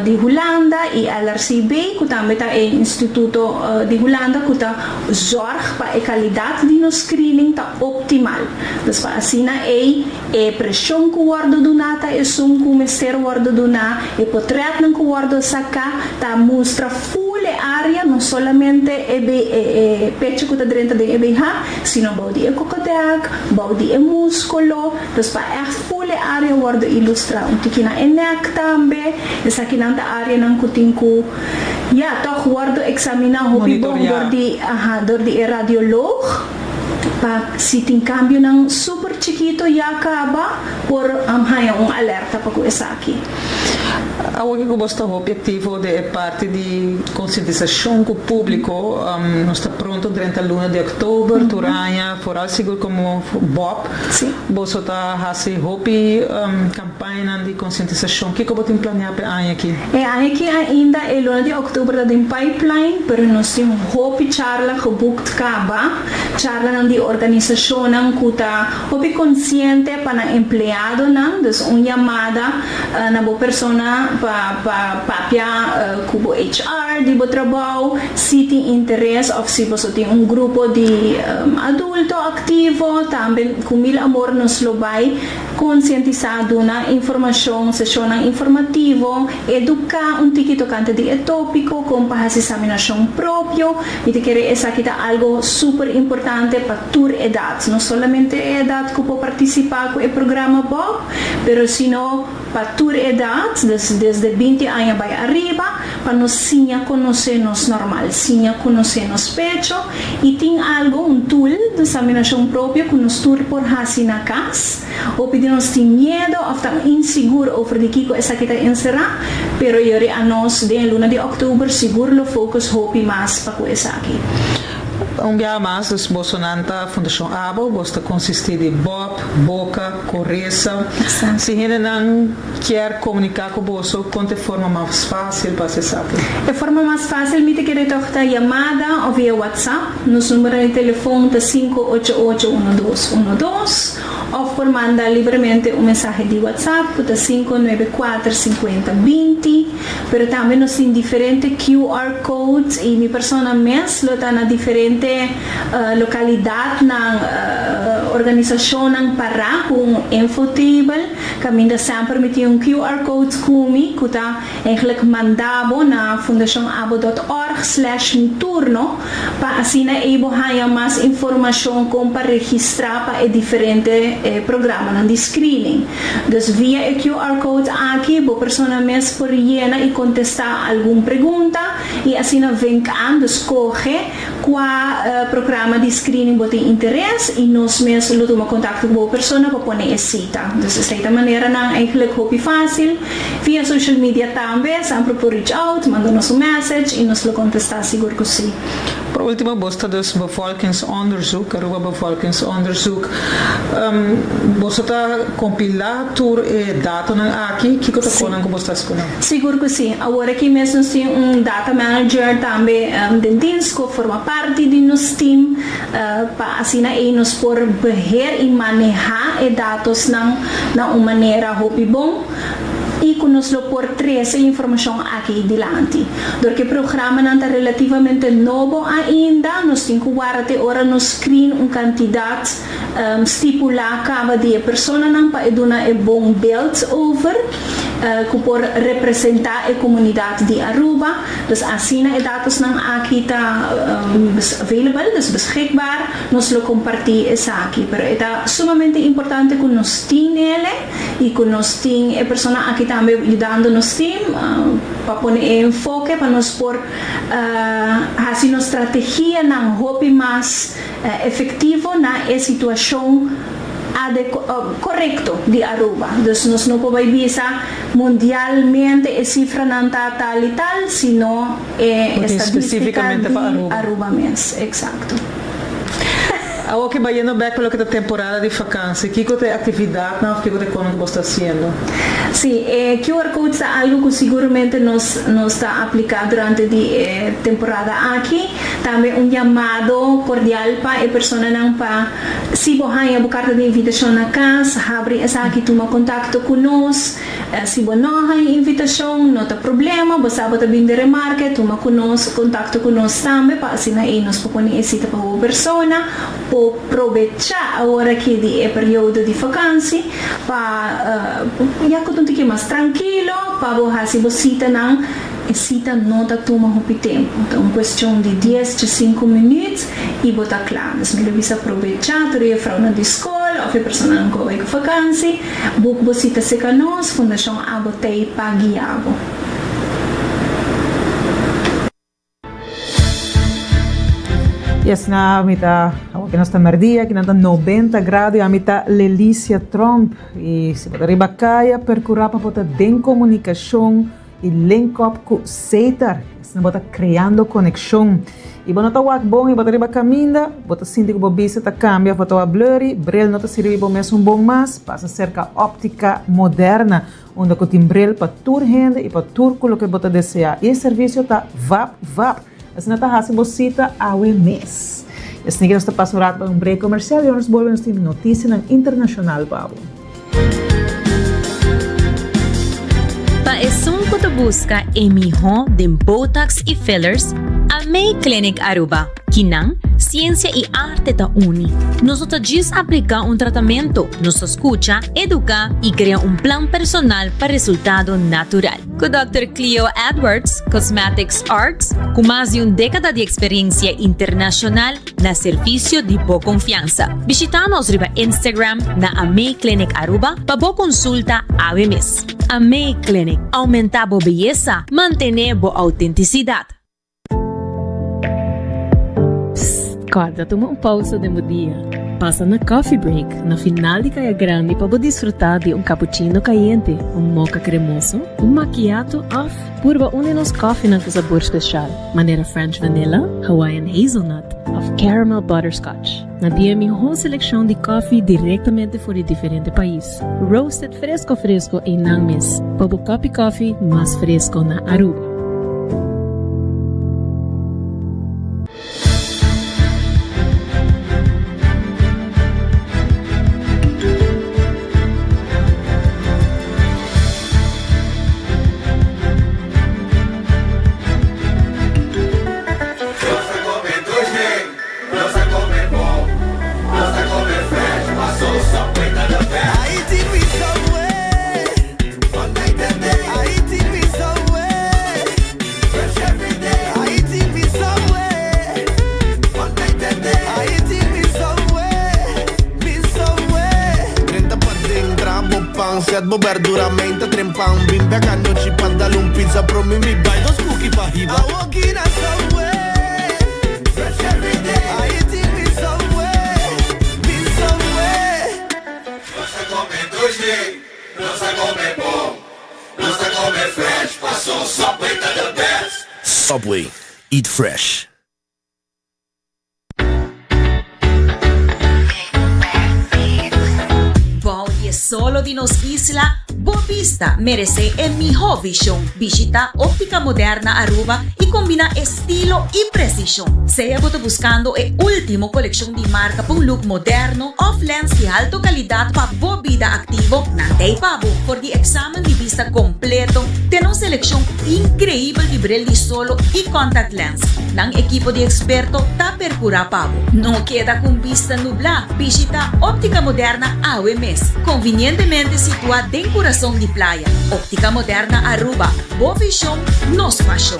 di Hulanda i LRCB ku tambe ta e instituto di Hulanda ku ta zòrg pa e kalidat di nos screening ta optimal. Dus pa asina ei E preshon ku wòrdu duná ta esun ku mester wòrdu duná, e potrètnan ku wòrdu saká ta mustra ful e área, no solamente e e pechu ku ta drenta den e BH, sino bou di e kokodèk, bou di e múskulo, dus pa ègt ful e área wòrdu ilustrá. Un tiki na e nèk tambe, esakinan ta áreanan ku tin ku, ya, tòg wòrdu eksaminá hopi bon dor di, aha, dor di e radioloog. Pa si tin kambionan super chikito ya kaba por haña un alerta pa ku esaki. Awor ku bos ta hopi aktivo den e parti di konsientisashon ku públiko, nos ta pronto drenta luna di òktober tur aña, foral sigur komo bòb, boso ta hasi hopi Pañanan di konsientisashon, kiko bo tin planeá pa e aña akí? E aña akí ainda e luna di òktober ta den pipeline, pero nos tin hopi charla geboekt kaba, charlanan di organisashonnan ku ta hopi konsiente pa nan empleadonan, dus un yamada na bo persona pa pa papia ku bo HR di bo trabou si tin interes òf si boso tin un grupo di adulto aktivo, tambe ku mil amor nos lo bai Konsientisá, duna informashon, seshonnan informativo, eduká un tiki tokante di e tópiko, kon pa hasi saminashon propio. Mi ta kere esaki ta algo super importante pa tur edat, no solamente e edat ku por partisipá ku e programa bòb, pero sino pa tur edat, dus desde binti aña bai ariba, pa nos siña konosé nos normal, siña konosé nos pecho. I tin algo, un tool di saminashon propio ku nos tur por hasi na kas. Hopi di nos tin miedo òf ta insigur over di kiko esaki ta enserá, pero yori anos den e luna di òktober sigur lo focus hopi mas pa ku esaki. Un biaha mas, dus bosonan ta Fundashon Abo, bos ta konsistí di Bob, Boka, Koresa. Si hendenan Kier komuniká ku boso kon ta e forma mas fásil pa hasi esaki? E forma mas fásil mi ta kere tòg ta yamada òf via WhatsApp. Nos numero di telefon ta sinku ocho ocho uno dos uno dos òf por manda libremente un mensahe di WhatsApp ku ta sinku nuebe kuater sinkuenta binti. Pero tambe nos tin diferente QR codes i mi persona mes lo ta na diferente lokalidatnan, organisashonnan pará ku un infotable. Kaminda semper mi tin un QR code ku mi ku ta eigenlijk manda bo na fundacionabo dot org slash mi turno pa asina ei bo haña mas informashon kon pa registrá pa e diferente programanan di screening. Dus via e QR code aki bo persona mes por yena i kontestá algun pregunta i asina vink aan, dus koge, Kua programa di screening bo tin interes i nos mes lo tuma kontakto ku bo persona pa pone e sita. Dus esei ta maneranan eigenlijk hopi fásil. Via social media tambe, semper por reach out, manda nos un message i nos lo kontestá sigur ku sí. Por último, bos ta dus bevolkingsonderzoek, Aruba Bevolkingsonderzoek. Boso ta kompilá tur e datonan aki? Kiko ta konan ku bos ta hasi ku nan? Sigur ku si. Awor aki mes nos tin un data manager tambe den dienst ku forma parti di nos team pa asina ei nos por beheer i manehá e datosnan na un manera hopi bon. i ku nos lo por trese e informashon aki dilanti. Dor ku e programanan ta relativamente nobo ainda, nos tin ku warda te ora nos screen un kantidat stipulá kaba di e personanan pa e duna e bon beeld over ku por representá e komunidat di Aruba. Dus asina e datosnan aki ta available, dus beschikbaar, nos lo kompartí esaki. Pero e ta sumamente importante ku nos tin ele i ku nos tin e persona aki tambe yudando nos team pa pone e enfoke pa nos por hasi nos strategianan hopi mas efectivo na e situacion corecto di Aruba. Dus nos no por bay bisa mundialmente e cifranan ta tal y tal, sino e estadistica di Aruba mes. Exacto. Awor ki bayendo bek pa loke ta temporada di vakantie, kiko ta e actividadnan of kiko ta e konan ku bos ta haciendo? Si, e QR codes ta algo ku siguramente nos nos ta aplica durante di e temporada aki. Tambe un yamado kordial pa e personanan pa si bo haña bo karta di invitashon na kas, habri esaki tuma kontakto ku nos. Si bo no haña invitashon no ta problema, bo sa bo ta bin di remarke, tuma ku nos kontakto ku nos tambe pa asina ei nos por pone e sita pa bo persona por probechá awor aki di e periodo di fakansi pa ya ku ta un tiki mas trankilo pa bo hasi bo sitanan. E sita no ta tuma hopi tempu, ta un kuestion di dies dje sinku minüt i bo ta kla. Dus mi lo bisa probechá tur e jufrounan di skol òf e personanan ku a bai ku fakansi, buk bo sita seka nos, Fundashon Abo t'ei pa guia bo. Yes na mi ta awor ke nos ta merdia kinan ta 90 grado y ami ta Lelicia Tromp y si bo ta riba kaya percura pa bo ta den comunicacion y link up cu Setar asina bo ta creando conexion y bo no ta wak bon y bo ta riba caminda bo ta sinti cu bo bista ta cambia of bo ta wak blurry bril no ta sirbi bo mesun bon mas pasa cerca Optica Moderna. Unda ku tin bril pa tur hende i pa tur ku loke bo ta deseá. I e servisio ta vap vap. Asina ta hasi bo sita awe mes. I asina ke nos ta pasa un rato pa un break komersial i ora nos bolbe nos tin notisianan internashonal pa bo. Pa esun ku ta buska e mihó den Botox i fillers, Amei Clinic Aruba. Kinan, siensia i arte ta uni. Nos no ta djis apliká un tratamentu, nos ta skucha, eduká i krea un plan personal pa resultado natural. Ku Dòkter Cleo Edwards, Cosmetics Arts, ku mas di un dékada di eksperensia internashonal na servisio di bo konfiansa. Bishitá nos riba Instagram na Amei Clinic Aruba pa bo konsulta awe mes. Amei Clinic, oumentá bo beyesa, mantené bo outentisidat. Psst, kòrda tuma un pousa den bo dia. Pasa na Coffee Break na final di Kaya Grandi pa bo disfrutá di un cappuccino kayente, un mocha kremoso, un macchiato òf purba un di nos kòfinan ku sabor speshal, manera French Vanilla, Hawaiian Hazelnut òf Caramel Butterscotch. Nan tin e mihó selekshon di kòfi direktamente for di diferente pais, roasted Fresco fresco einan mes pa bo kopi kofi mas fresco na Aruba. Nos ta come bon, nos ta come fresh, paso Subway ta the best. I eating with Subway, from night and day. I eating with Subway, fresh every day. I eating with Subway, from night and day. I eating with Subway, with Subway. Drenta paden, traha bo pan, set bo berdura, meinta tren pan. Bin bek anochi pa dal un pizza, promi mi bai dos cookie pa hiba. Awoki na Subway. Subway, eat fresh. Bou di e solo di nos isla, bo bista merece e miho vision. Bishita Optica Moderna Aruba y combina estilo y precision. Sea bo ta buscando e ultimo coleccion di marca pa un look moderno of lens di alto calidad pa bo bida activo, nan t'ey pa bo. For di examen di bista completo te nos seleccion increibel di bril di solo y contact lens. Nan ekipo di experto ta percura pa bo. No keda cu un bista nubla, bishita Optica Moderna awe mes. Convinientemente situa den curason di playa. Optica Moderna Aruba, bo vision, nos pasion.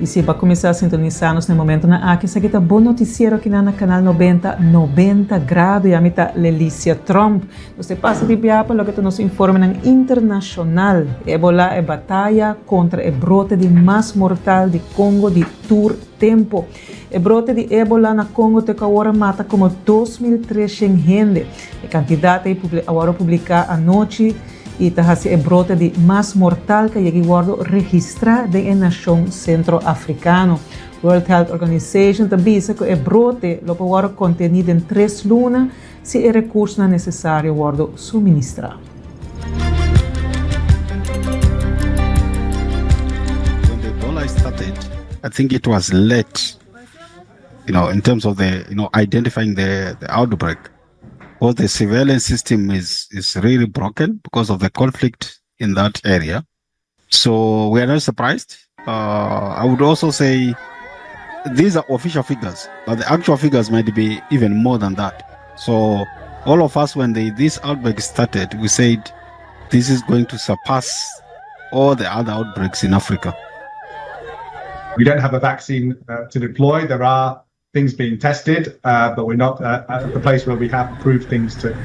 Y si bo a cuminsa sintonisa nos na e momentonan aki, esaki ta bo noticiero akinan na Canal Nobenta, 90 Grado, y ami ta Lelicia Tromp. Nos te pasa di bia pa loke ta nos informenan internacional. Ebola e bataya contra e brote di mas mortal di Congo di tur tempo. E brote di Ebola na Congo te cu awor a mata como 2300 hende. E cantidad ey a wordo publica anochi y ta haci e brote di mas mortal cu a yega y wordo registra den e nacion centro africano. World Health Organization ta bisa cu e brote lo por wordo conteni den tres luna si e recursonan necesario wordo suministra. When the Ebola started, I think it was late, you know, in terms of the, you know, identifying the, the outbreak. Because the surveillance system is, is really broken because of the conflict in that area. So we are not surprised. Uh, I would also say these are official figures, but the actual figures might be even more than that. So all of us, when the, this outbreak started, we said this is going to surpass all the other outbreaks in Africa. We don't have a vaccine uh, to deploy. There are things being tested, uh, but we're not uh, at the place where we have approved things to,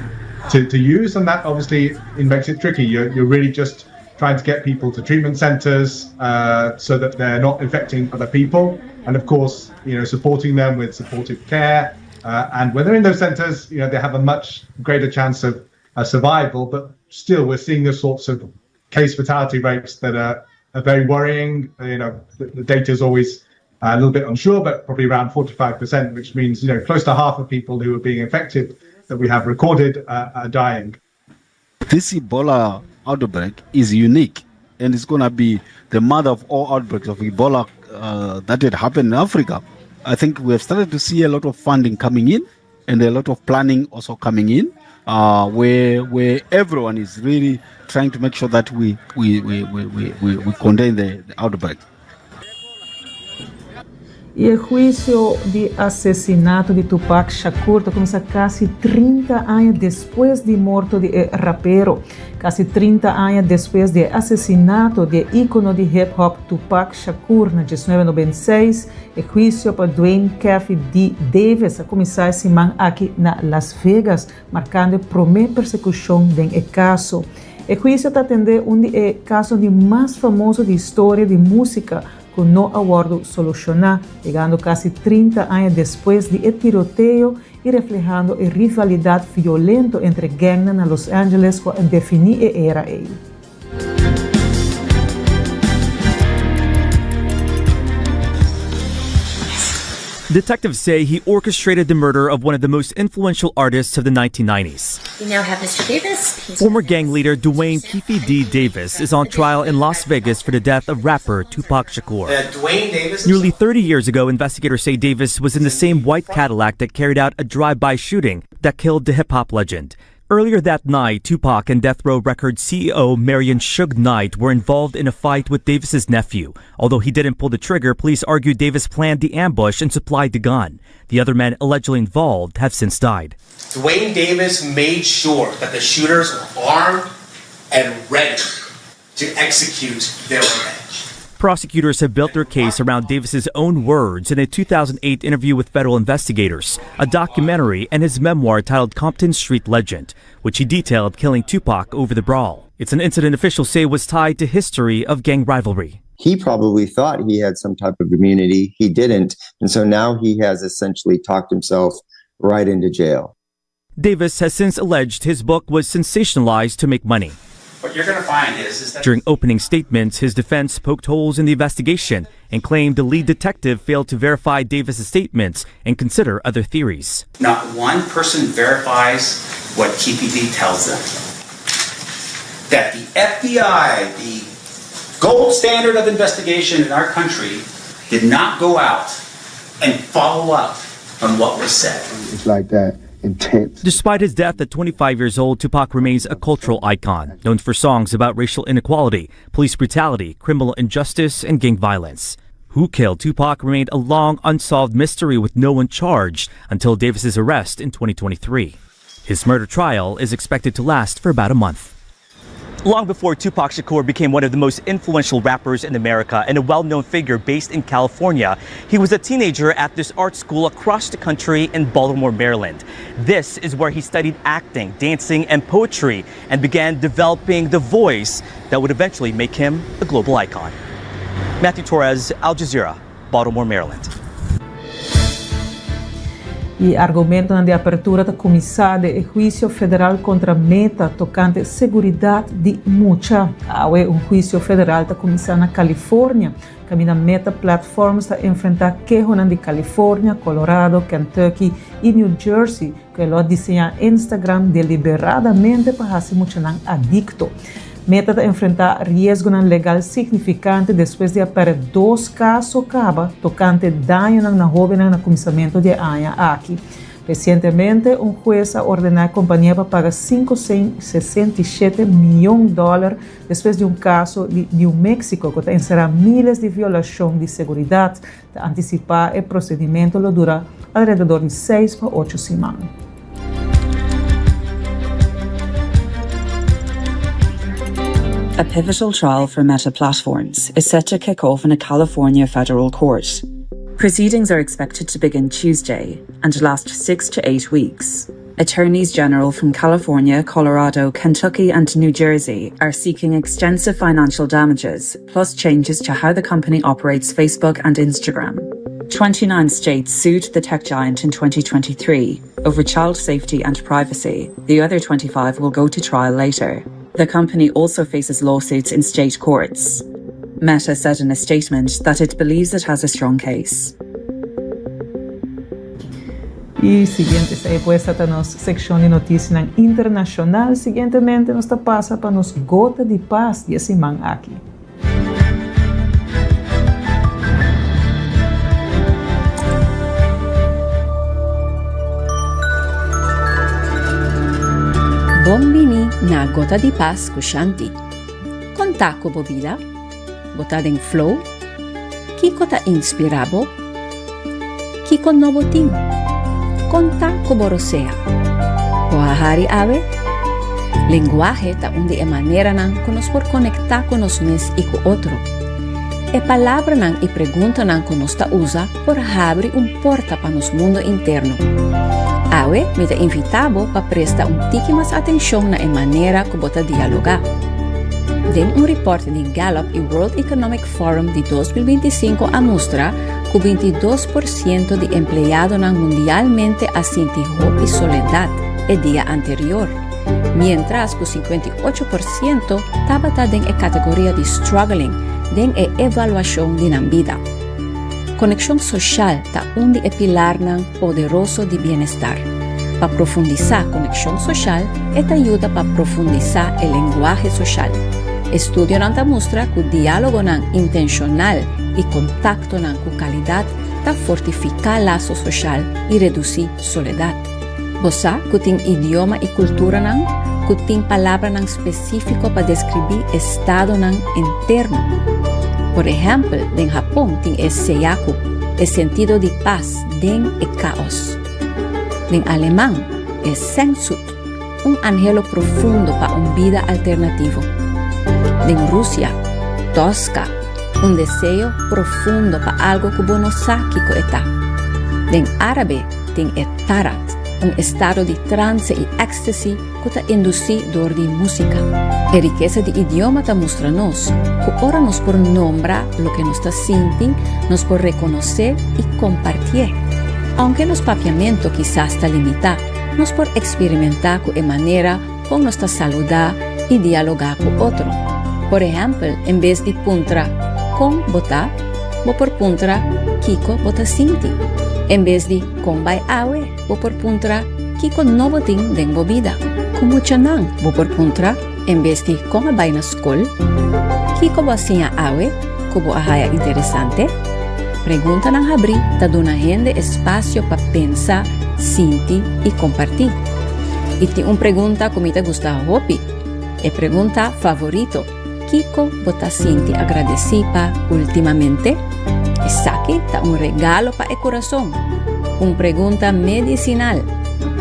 to, to use. And that obviously makes it tricky. You're, you're really just trying to get people to treatment centers uh, so that they're not infecting other people. And of course, you know, supporting them with supportive care. Uh, and when they're in those centers, you know, they have a much greater chance of uh, survival. But still, we're seeing the sorts of case fatality rates that are, are very worrying. You know, the, the data is always a little bit unsure, but probably around 45%, which means, you know, close to half of people who are being infected that we have recorded uh, are dying. This Ebola outbreak is unique and it's going to be the mother of all outbreaks of Ebola uh, that had happened in Africa. I think we have started to see a lot of funding coming in and a lot of planning also coming in, uh, where where everyone is really trying to make sure that we we we we we, we, we contain the, the outbreak. I e huisio di asesinato di Tupac Shakur ta kuminsá kasi 30 aña despues di morto di e rapero. Kasi 30 aña despues di e asesinato di e íkono di hip hop Tupac Shakur na 1996, E huisio pa Dwayne Keffy D. Davis a kuminsá e siman aki na Las Vegas, markando e promé persekushon den e kaso. E huisio ta atendé un di e kaso di mas famoso di historia di músika ku no a wòrdu solushoná, yegando kasi 30 aña despues di e tiroteo i reflehando e rivalidat violento entre gangnan na Los Angeles ku a definí e era ei. Detectives say he orchestrated the murder of one of the most influential artists of the 1990s. We now have Mr. Davis. He's Former gang leader Dwayne Keefe D. Davis is on trial in Las Vegas for the death of rapper Tupac Shakur. Uh, Dwayne Davis. Nearly 30 years ago, investigators say Davis was in the same white Cadillac that carried out a drive-by shooting that killed the hip-hop legend. Earlier that night, Tupac and Death Row Records CEO Marion Suge Knight were involved in a fight with Davis's nephew. Although he didn't pull the trigger, police argue Davis planned the ambush and supplied the gun. The other men allegedly involved have since died. Dwayne Davis made sure that the shooters were armed and ready to execute their revenge. Prosecutors have built their case around Davis's own words in a 2008 interview with federal investigators, a documentary, and his memoir titled Compton Street Legend, which he detailed killing Tupac over the brawl. It's an incident officials say was tied to history of gang rivalry. He probably thought he had some type of immunity. He didn't. And so now he has essentially talked himself right into jail. Davis has since alleged his book was sensationalized to make money. What you're going to find is, is that During opening statements, his defense poked holes in the investigation and claimed the lead detective failed to verify Davis's statements and consider other theories. Not one person verifies what Keefe D tells them. That the FBI, the gold standard of investigation in our country, did not go out and follow up on what was said. It's like that intense. Despite his death at 25 years old, Tupac remains a cultural icon, known for songs about racial inequality, police brutality, criminal injustice, and gang violence. Who killed Tupac remained a long unsolved mystery with no one charged until Davis's arrest in 2023. His murder trial is expected to last for about a month. Long before Tupac Shakur became one of the most influential rappers in America and a well known figure based in California, he was a teenager at this art school across the country in Baltimore, Maryland. This is where he studied acting, dancing, and poetry and began developing the voice that would eventually make him a global icon. Matthew Torres, Al Jazeera, Baltimore, Maryland. E argumentonan di apertura ta cuminsa den e huicio federal contra Meta tocante seguridad di mucha. Awe un huicio federal ta cuminsa na California, caminda Meta Platforms ta enfrenta kehonan di California, Colorado, Kentucky y New Jersey cu lo a diseña Instagram deliberadamente pa haci muchanan adicto. Meta ta enfrenta riesgonan legal significante despues di a perde dos caso caba tocante dañonan na hobennan na cuminsamento di e aña aki. Recientemente, un hues a ordena e compania pa paga 567 miyon dollar despues di un caso di New Mexico cu ta encera miles di violacion di seguridad. Ta antisipá e prosedimentu lo dura alrededor di seis pa ocho siman. A pivotal trial for Meta Platforms is set to kick off in a California federal court. Proceedings are expected to begin Tuesday and last 6 to 8 weeks. Attorneys general from California, Colorado, Kentucky and New Jersey are seeking extensive financial damages, plus changes to how the company operates Facebook and Instagram. 29 states sued the tech giant in 2023 over child safety and privacy. The other 25 will go to trial later. The company also faces lawsuits in state courts. Meta said in a statement that it believes it has a strong case. Y siguiente esey pues ta nos seccion di noticianan internacional. Siguientemente nos ta pasa pa nos Gota di Paz di e siman aki. Bon bini na Gota di Paz cu Shanti. Con ta cu bo bida? Bo ta den flow? Kiko ta inspirá bo? Kiko no bo tin? Konta ku bo rosea. Bo a hari awe? Lenguahe ta un di e maneranan ku nos por konektá ku nos mes i ku otro. E palabranan i preguntanan ku nos ta usa por habri un porta pa nos mundo interno. Awe mi ta invitá bo pa presta un tiki mas atenshon na e manera ku bo ta dialogá. Den un report di Gallup i World Economic Forum di 2025 a mustra ku 22% di empleadonan mundialmente a sinti hopi soledat e dia anterior, miéntras ku 58% tabata den e kategoria di struggling den e evaluashon di nan bida. Konekshon soshal ta un di e pilarnan poderoso di bienestar. Pa profundisá konekshon soshal e ta yuda pa profundisá e lenguahe soshal. Estudionan ta mustra ku diálogonan intenshonal i kontaktonan ku kalidat ta fortifiká laso soshal i redusí soledat. Bo sa ku tin idioma i kulturanan ku tin palabranan spesífiko pa deskribí estadonan interno. Por ehèmpel, den Hapon tin e seiyaku, e sentido di pas den e káos. Den aleman, e Sehnsucht, un anhelo profundo pa un bida alternativo. Den Rusia, toska, un deseo profundo pa algo ku bo no sa kiko e ta. Den árabe tin e tarat, un estado di transe i éxtasi ku ta indusí dor di músika. E rikesa di idioma ta mustra nos ku ora nos por nombra loke nos ta sinti, nos por rekonosé i kompartié. Ounke nos papiamentu kisas ta limitá, nos por eksperimentá ku e manera kon nos ta saludá i dialogá ku otro. Por ehèmpel, en bes di puntra Kon bo ta? bo por puntra Kiko bo ta sinti? En bes di Kon bai awe? bo por puntra Kiko nobo tin den bo bida? Ku muchanan bo por puntra en bes di Kon a bai na skol? Kiko bo a siña awe ku bo a haya interesante? Preguntanan habrí ta duna hende espasio pa pensa, sinti i kompartí. I tin un pregunta ku mi ta gusta hopi, e pregunta favorito, Kiko bo ta sinti agradesí pa últimamente? Esaki ta un regalo pa e kurason, un pregunta medisinal.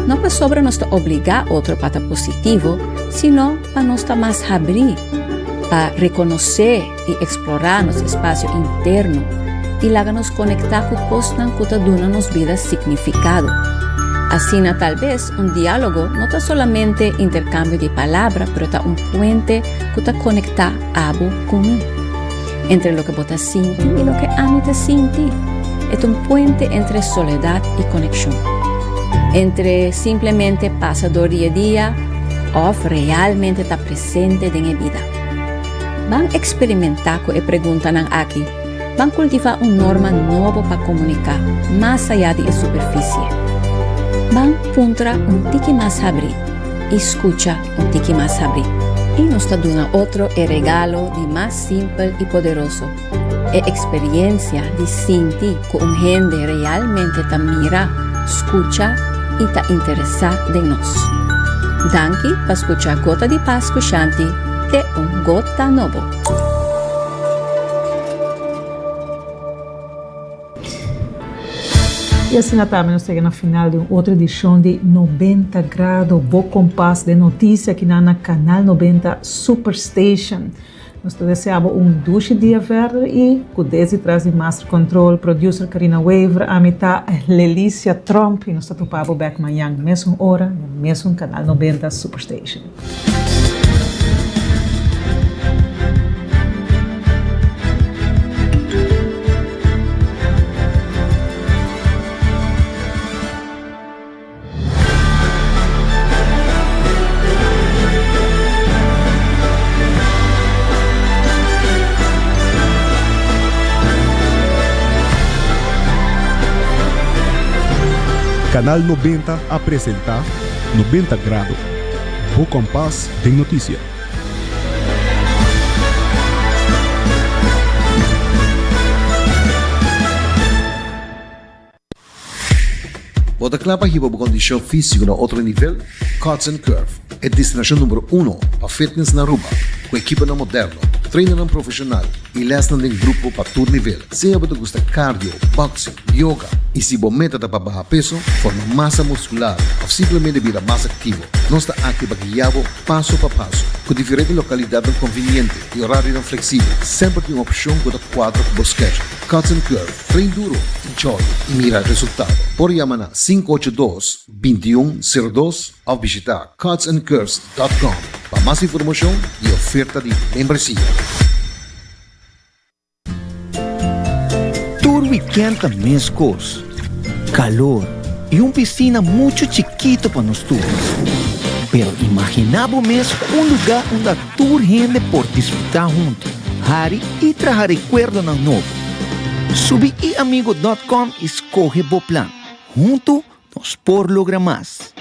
No pasobra nos ta obligá otro pa ta positivo, sino pa nos ta mas habrí, pa rekonosé i eksplorá nos espasio interno i laga nos konektá ku kosnan ku ta duna nos bida signifikado. Asina talbes un diálogo no ta solamente interkambio di palabra pero ta un puente ku ta konektá abo ku mi. Entre loke bo ta sinti i loke ami ta sinti. E ta un puente entre soledat i konekshon. Entre simplemente pasa dor di e dia òf realmente ta presente den e bida. Ban eksperimentá ku e preguntanan aki. Ban kultivá un norma nobo pa komuniká mas ayá di e superfisie. Ban puntra un tiki mas habrí i skucha un tiki mas habrí. I nos ta duna otro e regalo di mas simpel i poderoso, e eksperiensia di sinti ku un hende realmente ta mira, skucha i ta interesá den nos. Danki pa skucha Gota di Pas ku Shanti te un gota nobo! Y asina tambe nos ta yega na final di un otro edicion di 90 Grado, bo kompas den noticia akinan na Canal 90 Superstation. Nos ta desea bo un dushi dia verder y cu desde tras di Master Control, producer Karina Wever, ami ta Lelicia Tromp y nos ta topa bo bek mañan mesun ora na mesun Canal 90 Superstation. Canal 90 a presenta 90 Grado, bo kompas den notisia. Bo ta kla pa hiba bo kondishon físiko na otro nivel? Cuts and Curve, e destinashon numero uno pa fitness na Aruba, ku ekiponan moderno, trainernan profeshonal i lèsnan den grupo pa tur nivel. Sea bo ta gusta cardio, boxing, yoga i si bo meta ta pa baha peso, forma masa muskular òf simplemente bira mas aktivo, nos ta aki pa guia bo paso pa paso. Ku diferente lokalidatnan konviniente i orarionan fleksibel, semper tin un opshon ku ta kuadra ku bo schedule. Cuts and Curve. Train duro, enjoy y mira resultado. Por yama na 582 21 02 of bishita cutsandcurves.com pa mas informacion y oferta di membresia. Tur weekend ta mescos, calor y un piscina mucho chikito pa nos tur. Pero imagina bo mes un lugar unda tur hende por disfruta hunto, hari y traha recuerdonan nobo. Subi iamigo dot com y scoge bo plan. Hunto nos por logra mas.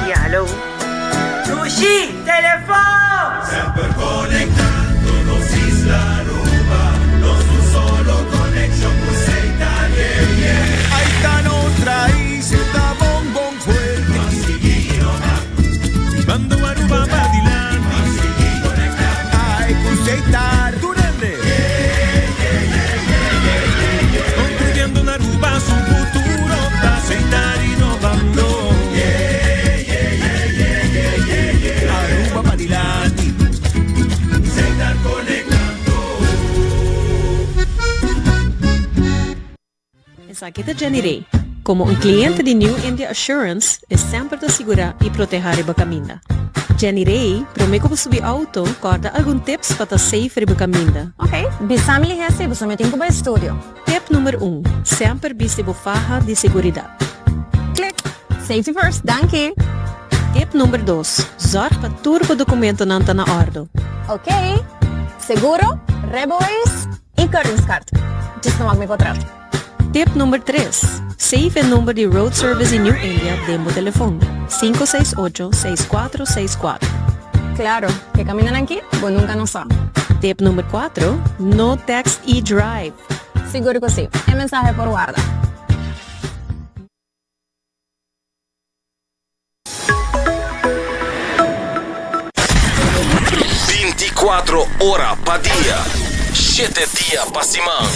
Ya, hallo. Lushi, telefon! Semper conectando nos isla Aruba, nos un solo conexion cu Setar, yeah, yeah. Ahí ta nos raiz, e ta bon bon fuerte. Ban sigui innova. Bando Aruba pa dilanti. Ban sigui conecta. Ay cu Setar. Tur hende. Yeah, yeah, yeah, yeah, yeah, yeah, yeah. Construyendo un Aruba su futuro ta Setar innovando. Yeah, yeah, yeah, yeah, yeah, yeah, yeah. Aruba pa dilanti. Setar conectando. Esaki ta Jenny Rey. Como un cliente di New India Assurance, e semper ta sigura y proteha riba caminda. Jenny Ray, prome ku bo subi auto, kòrda algun tips pa ta safe riba kaminda. Ok, bisa mi lihé si boso mi tin ku bai studio. Tip number un, Semper bisti bo faha di seguridat. Klik! Safety first, danki! Tip number dos, Zorg pa tur bo dokumentonan ta na òrdu. Ok, seguro, rijbewijs i keuringskaart. Djis no wak mi potret. Tip number tres, Save e number di Road Service di New India den bo telefon, 568 6464. Claro, ke kamindanan ki bo nunka no sa. Tip number cuatro, No text i drive! Sigur ku si, e mensahe por warda. Binticuatro ora pa dia, shete dia pa siman,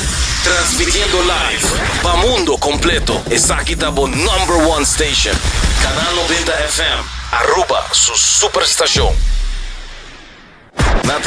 transmitiendo live pa mundo completo. Esaki ta bo number one station, Canal 90 FM, Aruba su superstacion. Na.